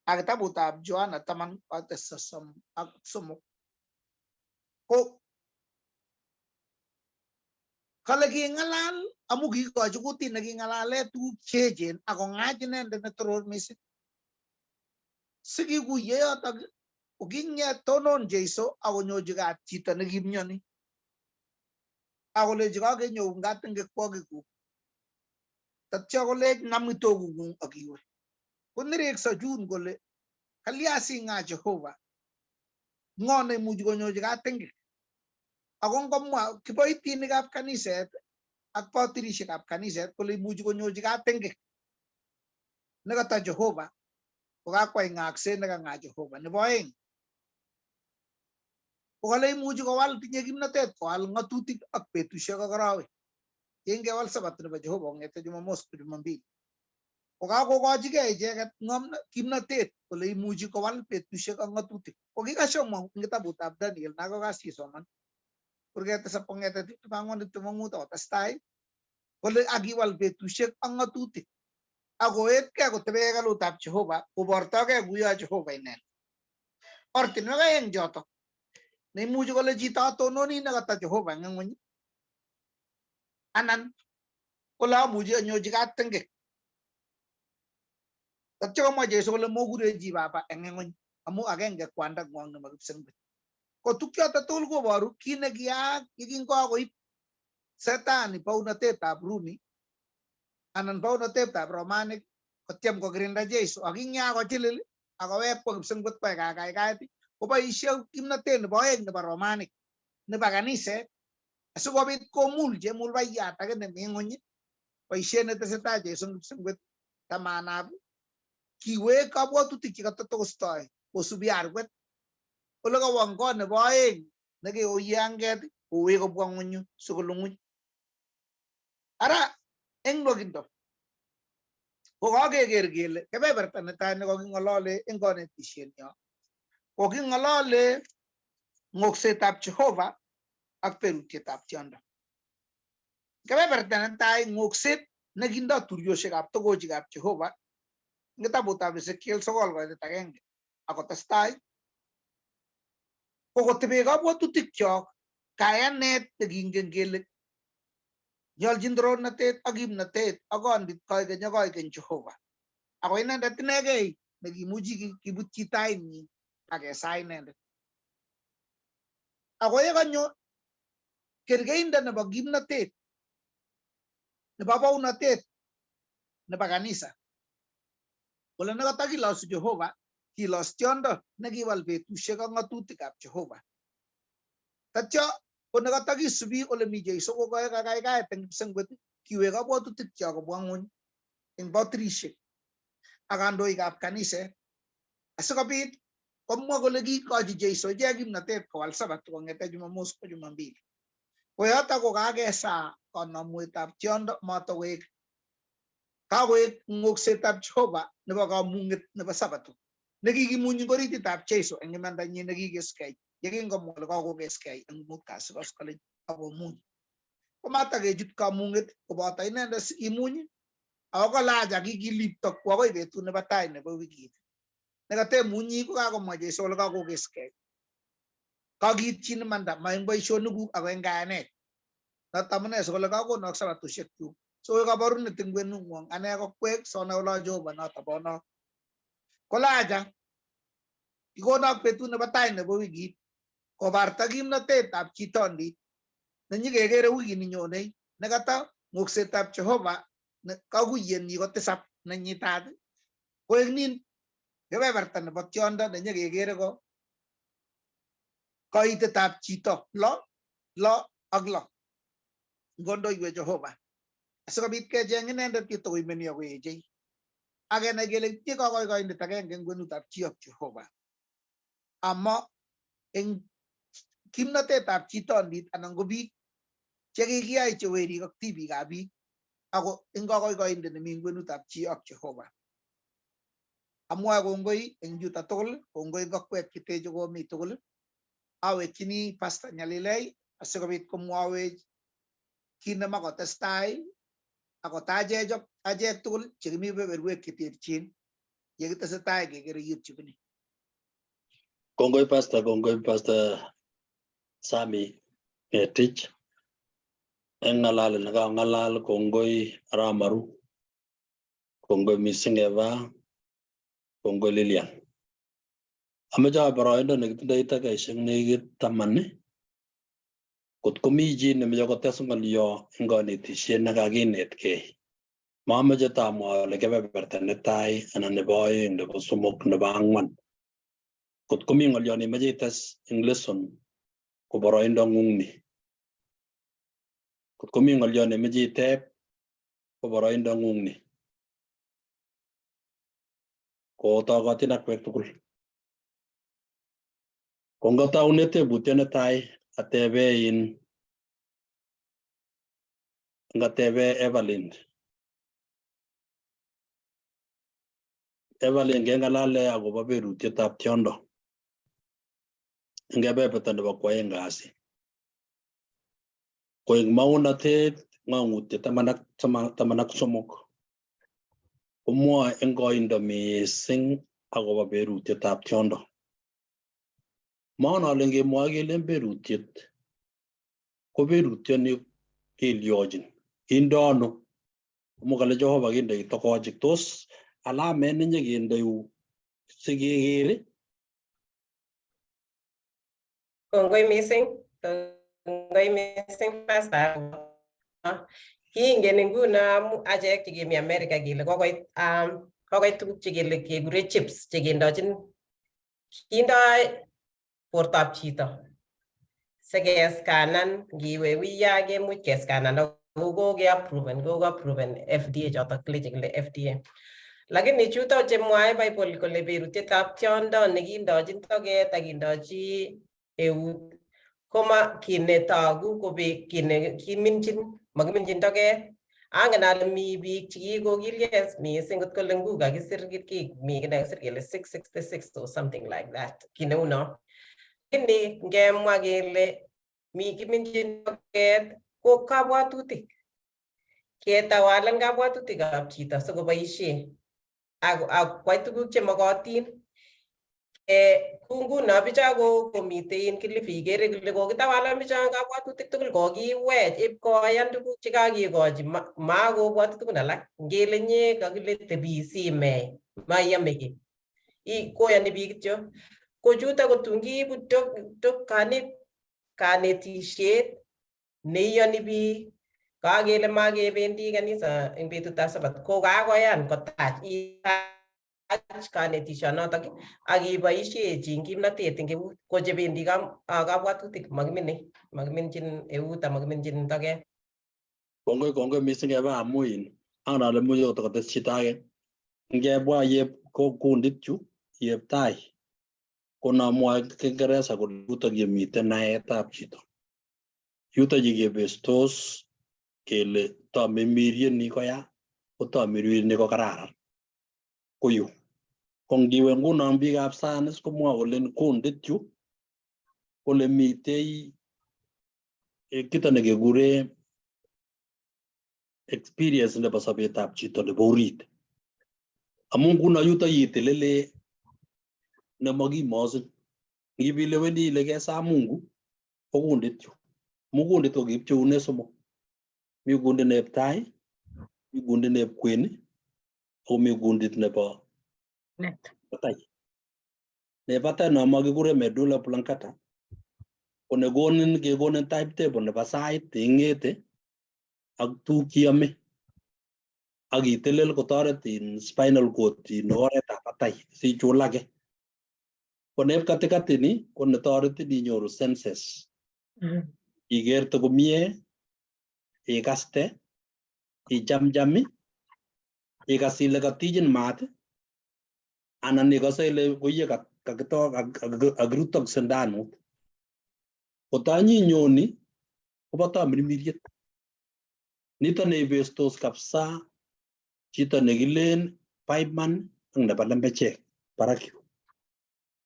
E: ak kitabutab Yohana 10 koitet 33 ko kale king'alal amu kiikochi kutit neking'alale tuguk cheechen akong'ach inendet netoror mising. Sikikuye yotok ko king'et tonon Jesu akonyochi kat chito nekimyoni akolechi kakenyoun kat eng kikwokikuk tatyo kolech nam kitokung'ung ak iwe. Konerekso June kole kalya sing'a Jehova ng'o neimuchi konyochi katengek ako ngomwa kiboitinikab kaniset ak patirishekab kaniset kole imuchi konyochi katengek nekata Jehova kokakwai ng'akset nekang'a Jehova. Nebo aeng ko kale imuchi kowal tinye kimnatet kowal ng'atutik ak betusiek ak arawek. Kingewal Sabato nebo Jehova kong'ete Jumamos ko Jumambili. Ko kakokochigei icheket kimnatet kole imuchi kowal betusiek ak ng'atutik. Ko kikashomwa eng kitabutab Daniel nakokasisoman kurget tisab kong'ete 24 25 akotestai kole akiwal betusiek ak ng'atutik akoetkei kotebe hekalutab Jehova kobortogei kuyo Jehova inendet. Ortinwek aeng chotok neimuchi kole chito atononi nekata Jehova eng ng'weny anan kole amuchi anyochi katengek. Tatyo komwa Jesu kole mokure chi baba eng ng'weny amu agenge kwanda ng'wong nebo kipsengwet. Ko tukchoto tugul koboru kit nekiyaak yekingokoib Setani bounatetab Rumi anan bounatetab Romanik Kotyem kokirinda Jesu ak ing kochilil akowek kwo kipsengwet koek kakaikaet koboisie kimnatet nebo oeng nebo romanik nebo kaniset asikobit komul chemulbaiyat age nemi ng'weny boisiet netesetai Jesu kipsengwet tamanab kiwek kabwatutik chekatotokostoi kosubi arwet ole kawo kot nebo oeng nekeoye anget kowek kobwa ng'weny sikolu ng'weny. Ara eng nwokindo ko kakeker kele kebeberta netai nekoking'olole eng konetishenyo koking'olole ng'oksetab Jehova ak berutietab tiondo. Kebeberta netai ng'okset nekindo turyoshekab togochikab Jehova eng kitabutab Ezekiel 9:1 akotestai ko kotebe kabwatutikyok kayanet nekingen kele nyoljin torornatet ak kimnatet ak kondit koikeny ak koikeny Jehova. Ako inendet inegei nekimuchi kibutyi tainyi ak kesaa inendet. Ako yekanyo kerkeindo nebo kimnatet nebo bounotet nebo kanisa kole nekatakilosu Jehova kilos tiondo nekiwal betusiek ak ng'atutikab Jehova. Tatyo ko nekatakisubi ole mi Jesu kokoe kakaikaet eng kipsengwet kiwek kabwatutikyok kobwa ng'wony eng patrishek ak kandoikab kaniset asikobit komwa kole kiikochi Jesu ichek kimnatet kowal Sabato kong'ete Jumamos ko Jumambili. Ko yoto ko kakesaa konomwetab tiondo matokoek kakoek ng'oksetab Jehova nebo kamung'et nebo Sabato nekikimunyi eng orititab Jesu eng imandanyi nekikeskei yekingomwa kole kakokeskei eng mut kasi koskoleny akomuny. Komatakechut kamung'et koboto inendet sikimuny ako kolach akikilipto kwo akoi betut nebo tai nebo wikit. Nekatemunyi ko kakomwa Jesu kole kakokeskei. Kakiityin imanda ma eng boisionikuk ako eng kayanet. Noto amune sikole kakonok sabatosiekyuk. So kaborunet eng kwenung'wong ane ko kwek sonai ole Jehova noto bonok. Kolacha kikonok betut nebo tai nebo wikit kobarta kimnatetab chitondit nenyikekere wikini nyonei nekata ng'oksetab Jehova kakuyenyi ko tisap nenyitat koek nin kebeberta nebo tiondo nenyekekere ko koitetab chito lo lo ak lo ngondoiwek Jehova asikobit kecheng inendet yetokoimeni akoechei ak kenai kele tinye kokoikoindet agenge eng kwenutab chi ak Jehova ama eng kimnatetab chitondit anan ko biik chekikiyai che werik ak tibikab biik ako eng kokoikoindet nemi eng kwenutab chi ak Jehova. Amwae kongoi eng yuto tugul, kongoi eng akwek cheteche komi tugul. Awekchini Pastor Nyalilei asikobit komwawech kit nemakotestai akotachech achek tugul chekimi kebeberwek cheterchin yekitesetai kekere YouTube ni.
A: Kongoi Pastor, kongoi Pastor Sami Ngetich eng ng'alalet nekang'alal, kongoi Aramaru, kongoi mising Eva, kongoi Lilian. Ameche aib boroindo nekitindoi takikaishek nekit 10 kot komi chi nemeche kotes ng'olyo eng konetisiet nekakinetkei. Mameche tamwa ale kebeberta netai anan nebo oeng, nebo somok, nebo ang'wan. Kot komi ng'olyo nemeche ites eng lesson ko boroindo ng'ung ni. Kot komi ng'olyo nemeche iteb ko boroindo ng'ung ni. Kotokotin akwek tugul. Ko ngataune tebutiet netai atebe in ngatebe Evelyn. Evelyn keng'alale akobo berutietab tiondo eng kebeberta nebo kwoeng kasi. Koek maunatet ng'ong'utiet 13 komwoe eng koindo mising akobo berutietab tiondo. Maon ale ngemwoe kelen berutiet ko berutioni kelyochin kindo ano amu kale Jehova kindoi tokochik tos alamet nenyekendeu sikeker.
D: Kongoi mising, kongoi mising Pastor. Kingen nguno achek chekimi America kele kokoit Kokoit tuguk chekele kekure chips chekindochin kindoi bortab chito sikeskanan ngiwe uya kemuch keskanan ako kokeapproven kokoapproven FDA chotok kile chekile FDA. Lakini chuto chemwae Bible kole berutietab tiondo nekindochin toket ak kindochi eut koma kit netogu ko kit nekiminjin makiminjin toket. Angen ale mi biik chekikokilgei mising kot kole ngu kakisir ki mi kiy nekakisir kele 666 or something like that, kit neu no. Lakini ngemwa kele mi kiminjin toket ko kabwatutik. Ketawalan kabwatutikab chito sikoboishe ak kwai tuguk chemokotin. Ku nguno bicho ko komitei en Kilifi ikere kole kokitawalan bicho kabwatutik tugul kokiwech ip koyan tuguk chekakikochi makobwoti tugun alak ngele nye kakile tebi simei maiyome kiy koyoni biik kityo ko chuto kotun kiibu kanetisiet neiyoni biik kakele makebendi kanisa eng betutab Sabat ko kakoyan kotach itach kanetisionotok ak iboishechi kimnatet eng eut ko chebendi kabwatutik makimine makiminjin eut amakiminjin toket.
A: Kongoi kongoi mising Eva amu in angen ale much kotokotes chito age. Ngebwa yep ko kundit chu yep tai konomwoe Kiingereza kole yutok yemiten naetab chito. Yutok yekebestos kele tamirmiriet ni koya ko tamirmiriet ni ko kararan. Ko yu. Ko ngiwe ngunon biikab science komwoe kolen kundit yu kole mitei kito nekekure experience nebo sobetab chito nebo orit. Amun nguno yuto itelele nemakimosin. Ngibileweni ile kesaa Mungu ko kundit yu. Amun kundit ko kikipcheune somok. Mi kundit neb tai, mi kundit neb kwen, ako mi kundit nebo
B: Let.
A: batai. Nebo batai no makikure medulla oblongata ko nekonin kekonin timetable nebo sait ing'ete ak tuguk cheiyome ak itelel kotoret in spinal cord in oretab batai sichulake. Ko neb katikati ni ko netoretin inyoru senses. Ikerte komie, ikaste, ichamcham, ikas ile katichin maat anan ikose ile koiye kakirutok sindanut. Kotanyinyoni kobo tamirmiriet. Nito neibestos kabisa chito nekilen paiman ak nebo lembechek barak yu.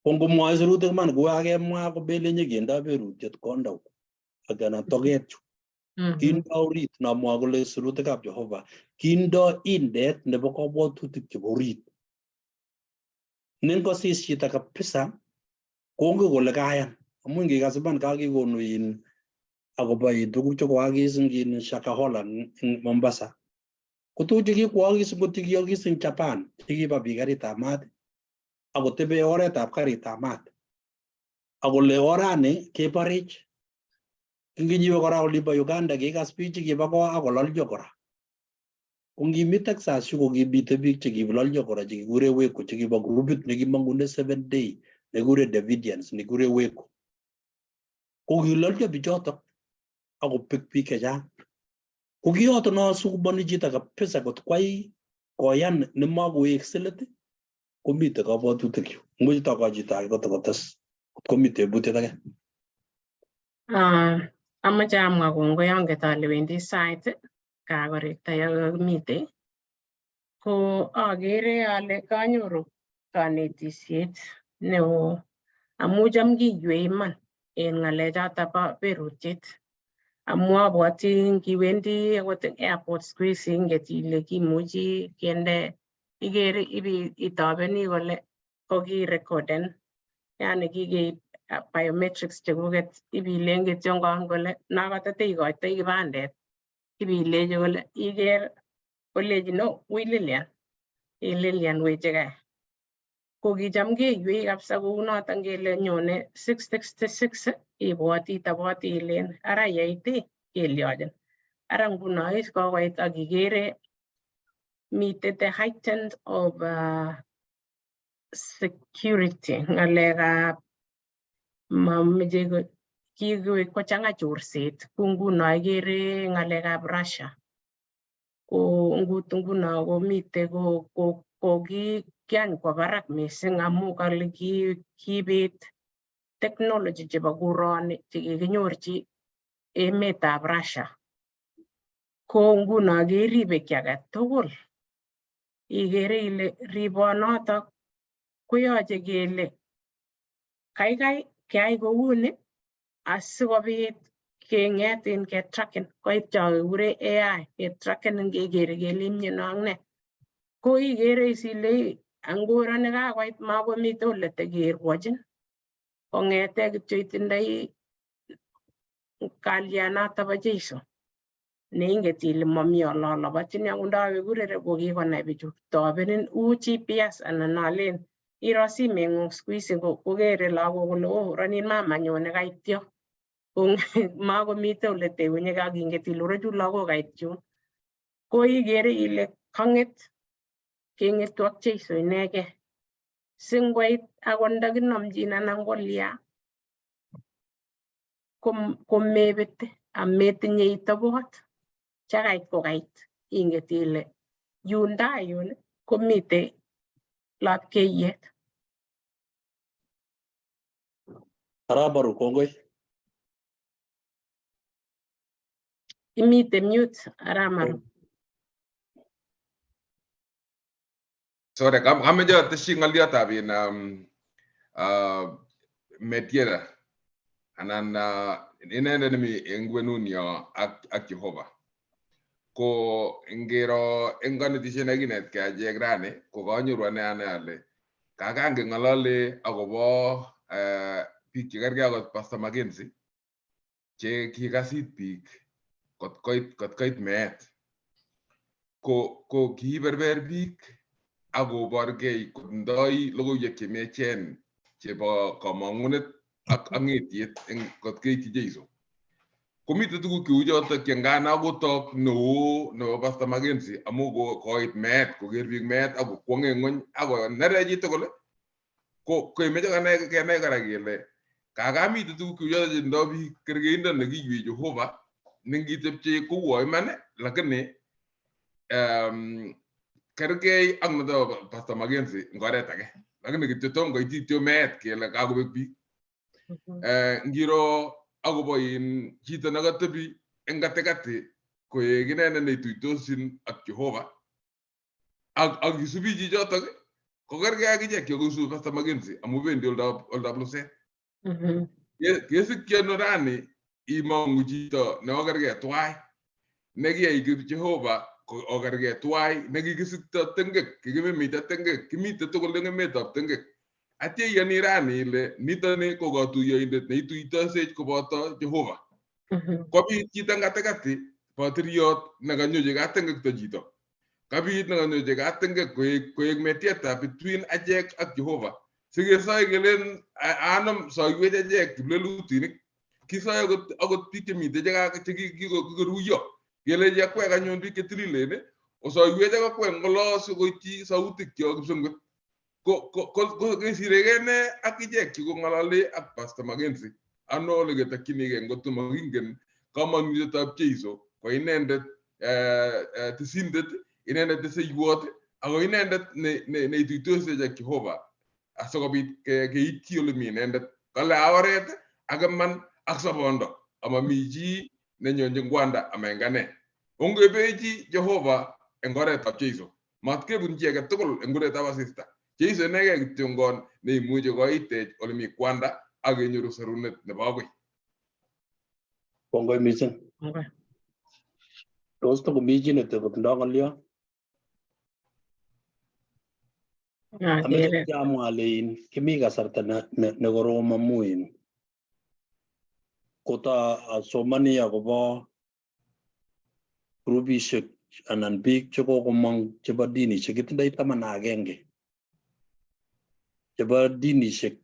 A: Ko ngomwoe sirutik iman kou kakemwa komelen nyekendo berutiet konda ak anan toket yu. Kindo orit nomwoe kole sirutikab Jehova kindo indet nebo kabwatutik chebo orit. Nengosis chito kabisa kongen kole kayan amun ngikas iman kakikonu in akobo in tuguk chekoakis eng in Shakahola eng Mombasa. Ko tuguk chekikwookis ngot chekiyokis eng Japan chekiba biik karitab maat akotebe oretab karitab maat akole orani keborech. Kinginyiwe kora olimbo Uganda kikas biik chekiba ko akololyo kora. Ko ngimi Texas yu kokimite biik chekilolyo kora chekikure Waco chekibo grupit nekimong'une seven day nekikure Davidians nekikure Waco. Ko kilolyo bichotok akobek biik chechang. Ko kiyoto no sukumoni chito kabisa kot kwai koyan nemakoweksei let komite kabwatutik yu. Imuch toko chito age kotokotes komi tebutiet age.
B: Amache amwa kongoi anget ale wendi sait kakorekta yokomitei. Ko akere ale kanyoru kanetisiet neo amu cham kiywei iman en ng'alechoto bo berutiet. Amu abwoti ngiwendi akot eng airport siku hizi inget ile kimuchi kende ikere ibi itobeni kole kokirekoden yani kikeib biometrics chekuket ibilen kityongon kole nakatete ikoitoi kipandet ibilechi kole iker koleji no ui Lilian ii Lilian wechigei. Ko kicham keywei kabisa kounoton kele nyone 666 ibwoti itoboti ilen ara yeit ii kelyochin. Ara nguno is kokoit ak ikere Mite the heightened of security, ng'alekab mameche kikoek kochang'a chorset. Ku nguno ikere ng'alekab Russia, ko ngut nguno komite ko kiany kwa barak mising amu kale kibet technology chebo kuroni chekikinyorchi emetab Russia. Ko nguno keribe kiy age tugul. Ikere ile ribonotok koyoche kele kaikai keyai kouni asikobit keng'etin ketracken, koit cho kikure AI, ketracken, kekere kele imyono ak ne. Ko ikere is ile angorani kakoit makomite ole tekerwochin, kong'ete kityo itindoi kalyanato bo Jeiso neinget ile momi ololobochini. Akot ndawe kurere kokikonai bichu tobenin uu GPS anan alen iro simeng'ung siku hizi kokere lagok kole, "Oh, ronin mama nyone kait yo." Ko makomite ole teunye ak inget ile rochu lagok kait yun. Ko ikere ile kang'et keng'etu ak Jeiso inegei, singoit akot ndakinomchin anan kolya komebete ametinye itobot chakait kokait. Inget ile yun tai yun komite lapkeiyet.
A: Arap Baru, kongoi.
B: Imite mute, Aramaru.
C: Sorry, kameche ateshi ng'oliotab in mediator anan inendet nemi eng kwenunyo ak Jehova. Ko ngiro eng konetisiet nekinetkei achek rani, ko kanyoru ane ale kakangeng'olole akobo biik chekergei akot Pastor Mackenzie che kikasit biik kot koit meet. Ko kiiberber biik akoborgei kotindoi logoiwek chemiachen chebo komong'unet ak ng'etiet eng kot keityi Jeiso. Komite tuguk cheu chotok che ngana kotok neo nebo Pastor Mackenzie amu koit meet, koker biik meet ak kokwong'e ng'weny ak konerech chitugul. Ko kemeche kenai kora kele kakamite tuguk cheu chotok chetindoi biik kerkeindo nekiywei Jehova nengitepche kouwo iman, lakini kergei ak noto Pastor Mackenzie eng oret age, lakini kityo tom koitityo meet kele kakobek biik. Ngiro akobo in chito nekatebi eng katikati koek inendet neituitosin ak Jehova ak isubi chichotok, kokergei ak ichek chekoisubi Pastor Mackenzie amu bendi oldab luset. Kesikyi ano rani imong'u chito neokergei twai nekiyai Jehova okergei twai nekikisikto tengek, kikimimita tengek, kimite tugul eng emetab tengek, atya iyoni rani ile nitoni ko katuiyoindet neituitosech koboto Jehova. Kobit chito eng katikati, patiriot nekanyochi katengekto chito, kabit nekanyochi katengek koek mediator between achek ak Jehova, sikesoe kelen anom soiwech achek kiplelutinik, kisoe akot biik chemite chekikoruiyo kelechi akwek anyun biik chetililen osoiwech ak akwek ngolo sikoityi sautik kyok kipsengwet. Ko kesirekei ne ak ichek chekong'olole ak Pastor Mackenzie? Ano ole ketokchinigei ngotko makingen kamanutietab Jeiso ko inendet tesindet, inendet teseiwot, ako inendet neituitosech ak Jehova asikobit keityi ole mi inendet? Kale a oret ak iman ak sobondo, amami chi nenyonjin Kwanda ama eng ane. Ongebechi Jehova eng oretab Jeiso, matkebun chi age tugul eng kuretab asista. Jeiso inegei kityongon neimuchi koitech ole mi Kwanda ak kenyoru sorunet nebo agoi.
A: Kongoi mising.
B: Kongoi.
A: Tos tokomi chi netokotindoi ng'olyo? Ameche
B: Akere.
A: kityo amwa ale in kimi kasarta ne korom amu in kota asomani akobo grupishek anan biik chekokomong chebo dinishek. Kitindoi 11 chebo dinishek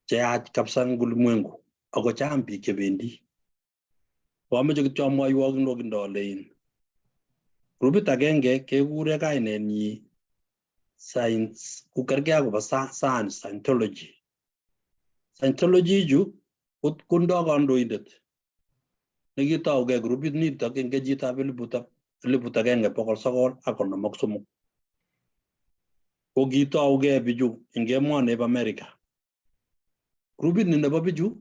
A: cheyach kabisa eng ulimwengu, ako chang biik chebendi. Ko ameche kityo amwoiwok nwokindo ale in Grupit agenge kekure kainenyi science kokergei akobo science Scientology. Scientology chu kondoo kandoindet nekitougei grupit nitok eng kenyitab 1953. Ko kitougei bichu eng emoni bo America. Grupit ni nebo bichu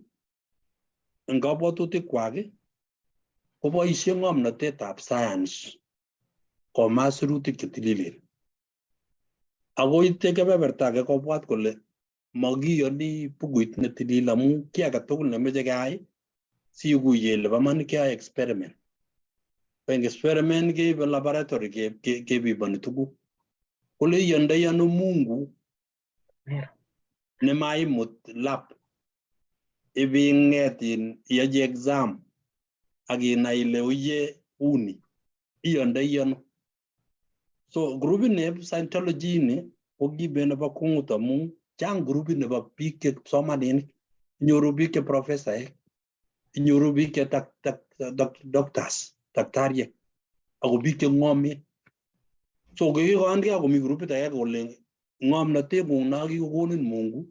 A: eng kabwatutik kwak koboisie ng'omnotetab science koma sirutik chetililen. Ako ite kebeberta age kobwat kole makiyoni bukuit netilil amu kiy age tugul nemeche keyai sikuye ile bo man keyoe experiment. Ko eng experiment keibe laboratory kepimoni tuguk. Kole iyondoi ano Mungu nemaimut lab ibing'et iyochi exam ak inai ile uye uni iyondoi ano. So grupit ni Scientology ni ko kibe nebo kwongut amu chang grupit nebo biik che kipsomaninik, inyoru biik che profesaek, inyoru biik che doctors, daktariek, ako biik che ng'omen. So kikikongei akomi grupit age kole ng'omnotet ng'ung no kikokonin Mungu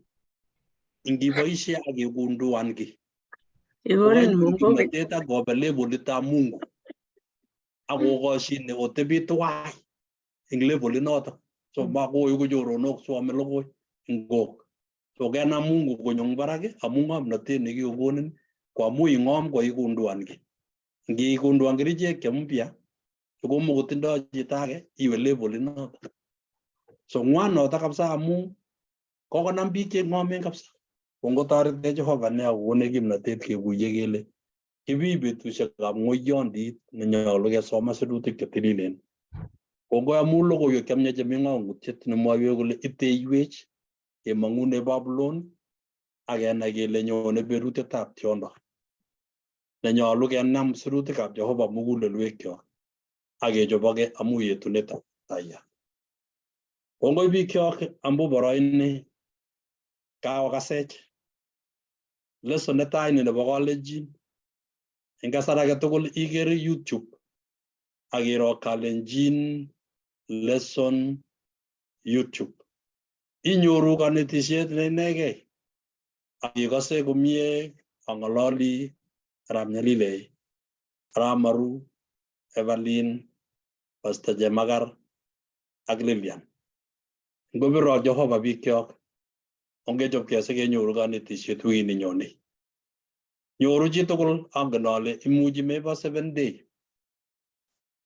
A: ingiboisie ak igunduan kiy.
B: Ikonin Mungu
A: Kimnotet ak kobe levelitab Mungu ak kokoshine otebi tuwai eng levelit notok. So makoi ko choronok so ame logoi eng kok. So kenam Mungu konyo eng barak amu ng'omnotet nekikokonin ko amu ing'om ko igunduan kiy. Ngigunduan kerichek che mpya chekomokotindoi chito age iwe levelit notok. So ng'wan notok kabisa amu kokonam biik che ng'omen kabisa. Kongotoretech Jehova nea kokonech kimnotet kekuye kele kimi betusiekab ng'oyondit nenyolu kesoman sirutik chetililen. Kongoi amu logoiwek chemiach chemi ng'ong'utiet nemwoiwech kole iteiywech kemong'une Babulon ak kenai kele nyone berutietab tiondo nenyolu kenam sirutikab Jehova mugulelwekyok ak kechoboke amu yetunetab Kiptayat. Kongoi bikyok amu boroini kakokasech. Lesson netai ni nebo Kalenjin. Eng kasar age tugul ikere YouTube ak iro Kalenjin lesson YouTube. Inyoru kanetisiet ne inegei ak ikose komie ang'ololi arap Nyalilei, arap Maru, Evelyn, Pastor Chemakar ak Lilian. Ngobirok Jehova bikyok, ongechopkei sikenyoru kanetisiet wikini nyone. Nyoru chitugul angen ale imuchi mebo seven day,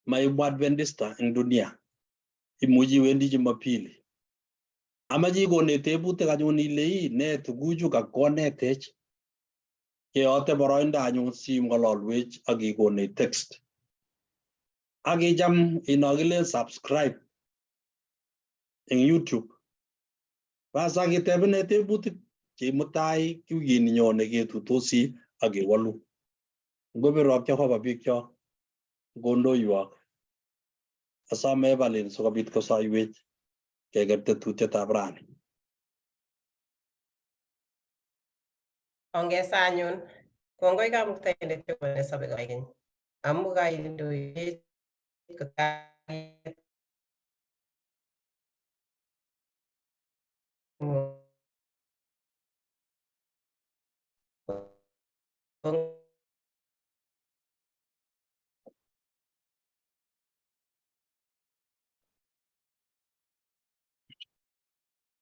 A: maibwa Adventista eng dunia, imuchi iwendi Jumapili. Amache ikonech tebutik anyun ile ii ne tuguchu kakonetech. Keyote boroindo anyun sing'ololwech ak ikonech text. Ak icham inokilen subscribe eng YouTube. Bas ak itebene tebutik che mutai wikini nyone ketutosi ak kewolu. Ngobirok Jehova bikyok, ngondoiwok. Asome Evelyn sikobit kosoiwech keker tetutietab rani.
D: Ongesa anyun. Kongoi Kamuktaindet Jehova nesobe koikeny. Amu kaindoiwech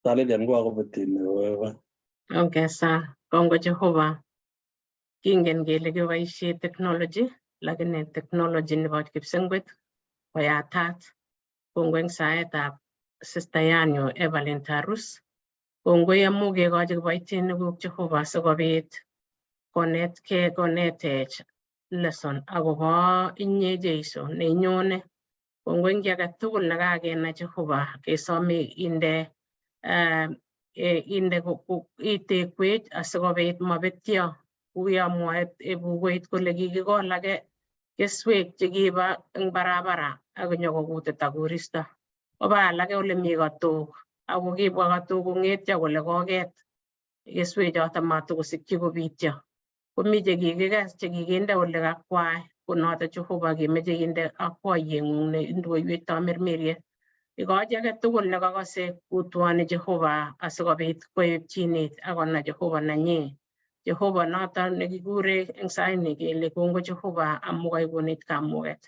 A: Lilian kokakobetin wewe.
B: Ongesa, kongoi Jehova. Kingen kele kiboisie technology, lakini technology nebo kipsengwet koyatat. Kongoi eng saetab sister yanyu Evelyn Tarus. Kongoi amu kekochi kiboitinikuk Jehova sikobit konetkei konetech lesson akobo inye Jesu neinyone. Kongoi eng kiy age tugul nekakenai Jehova kesome inde inde itekwech asikobit mabetyo kuyo mwae bukuit kole kikikol ake keswek chekiba eng barabara ak nyokokutita koristo. Koba alake ole mi katok ako kibwa katok kong'etyo kole koket keswek choto matokosikyi kobityo. Komi chekikikes chekikinde ole kakwai. Ko noto Jehova kemeche inde akwoiyeng'ung ne indoiwech tamirmiriet. Ikochi age tugul nekakose kutwoni Jehova asikobit koepchinit akonai Jehova nenyi. Jehova noto nekikure eng saini kele kongoi Jehova amu kaikonech kamuket.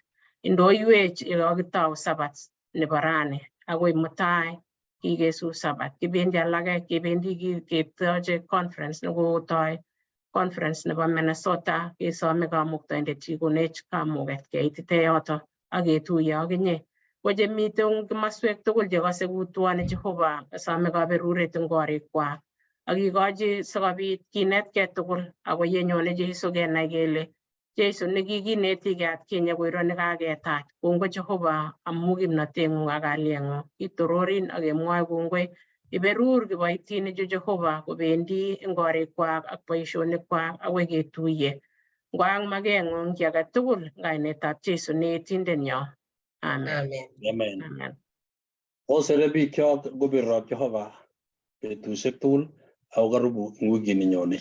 B: Indoiwech yekakitou Sabat nebo rani akoi mutai kikesu Sabat. Kibendi alake kebendi ketoche conference nekotoi conference nebo Minnesota, kesome Kamuktaindet kikonech kamuket keitite yoto ak ketuiye ak inye. Ko chemiten komoswek tugul chekose kutwoni Jehova, asome kaberuret eng korikwak ak ikochi sikobit kinetkei tugul ako yenyone Jesu kenai kele Jesu nekikinetikei atkinye koiro nekaketach. Kongoi Jehova amu kimnoteng'ung ak kalyeng'ung. Kitororin ak kemwoe kongoi. Iberur kiboitinichu Jehova kobendi eng korikwak ak boisionikwak akoi ketuiye. Ngoak makeng'ung chi age tugul eng kainetab Jesu ne etindenyo. Amen.
D: Amen.
A: Amen.
B: Amen.
A: Osere bikyok kobirok Jehova betusiek tugul ako karibu eng wikini nyone.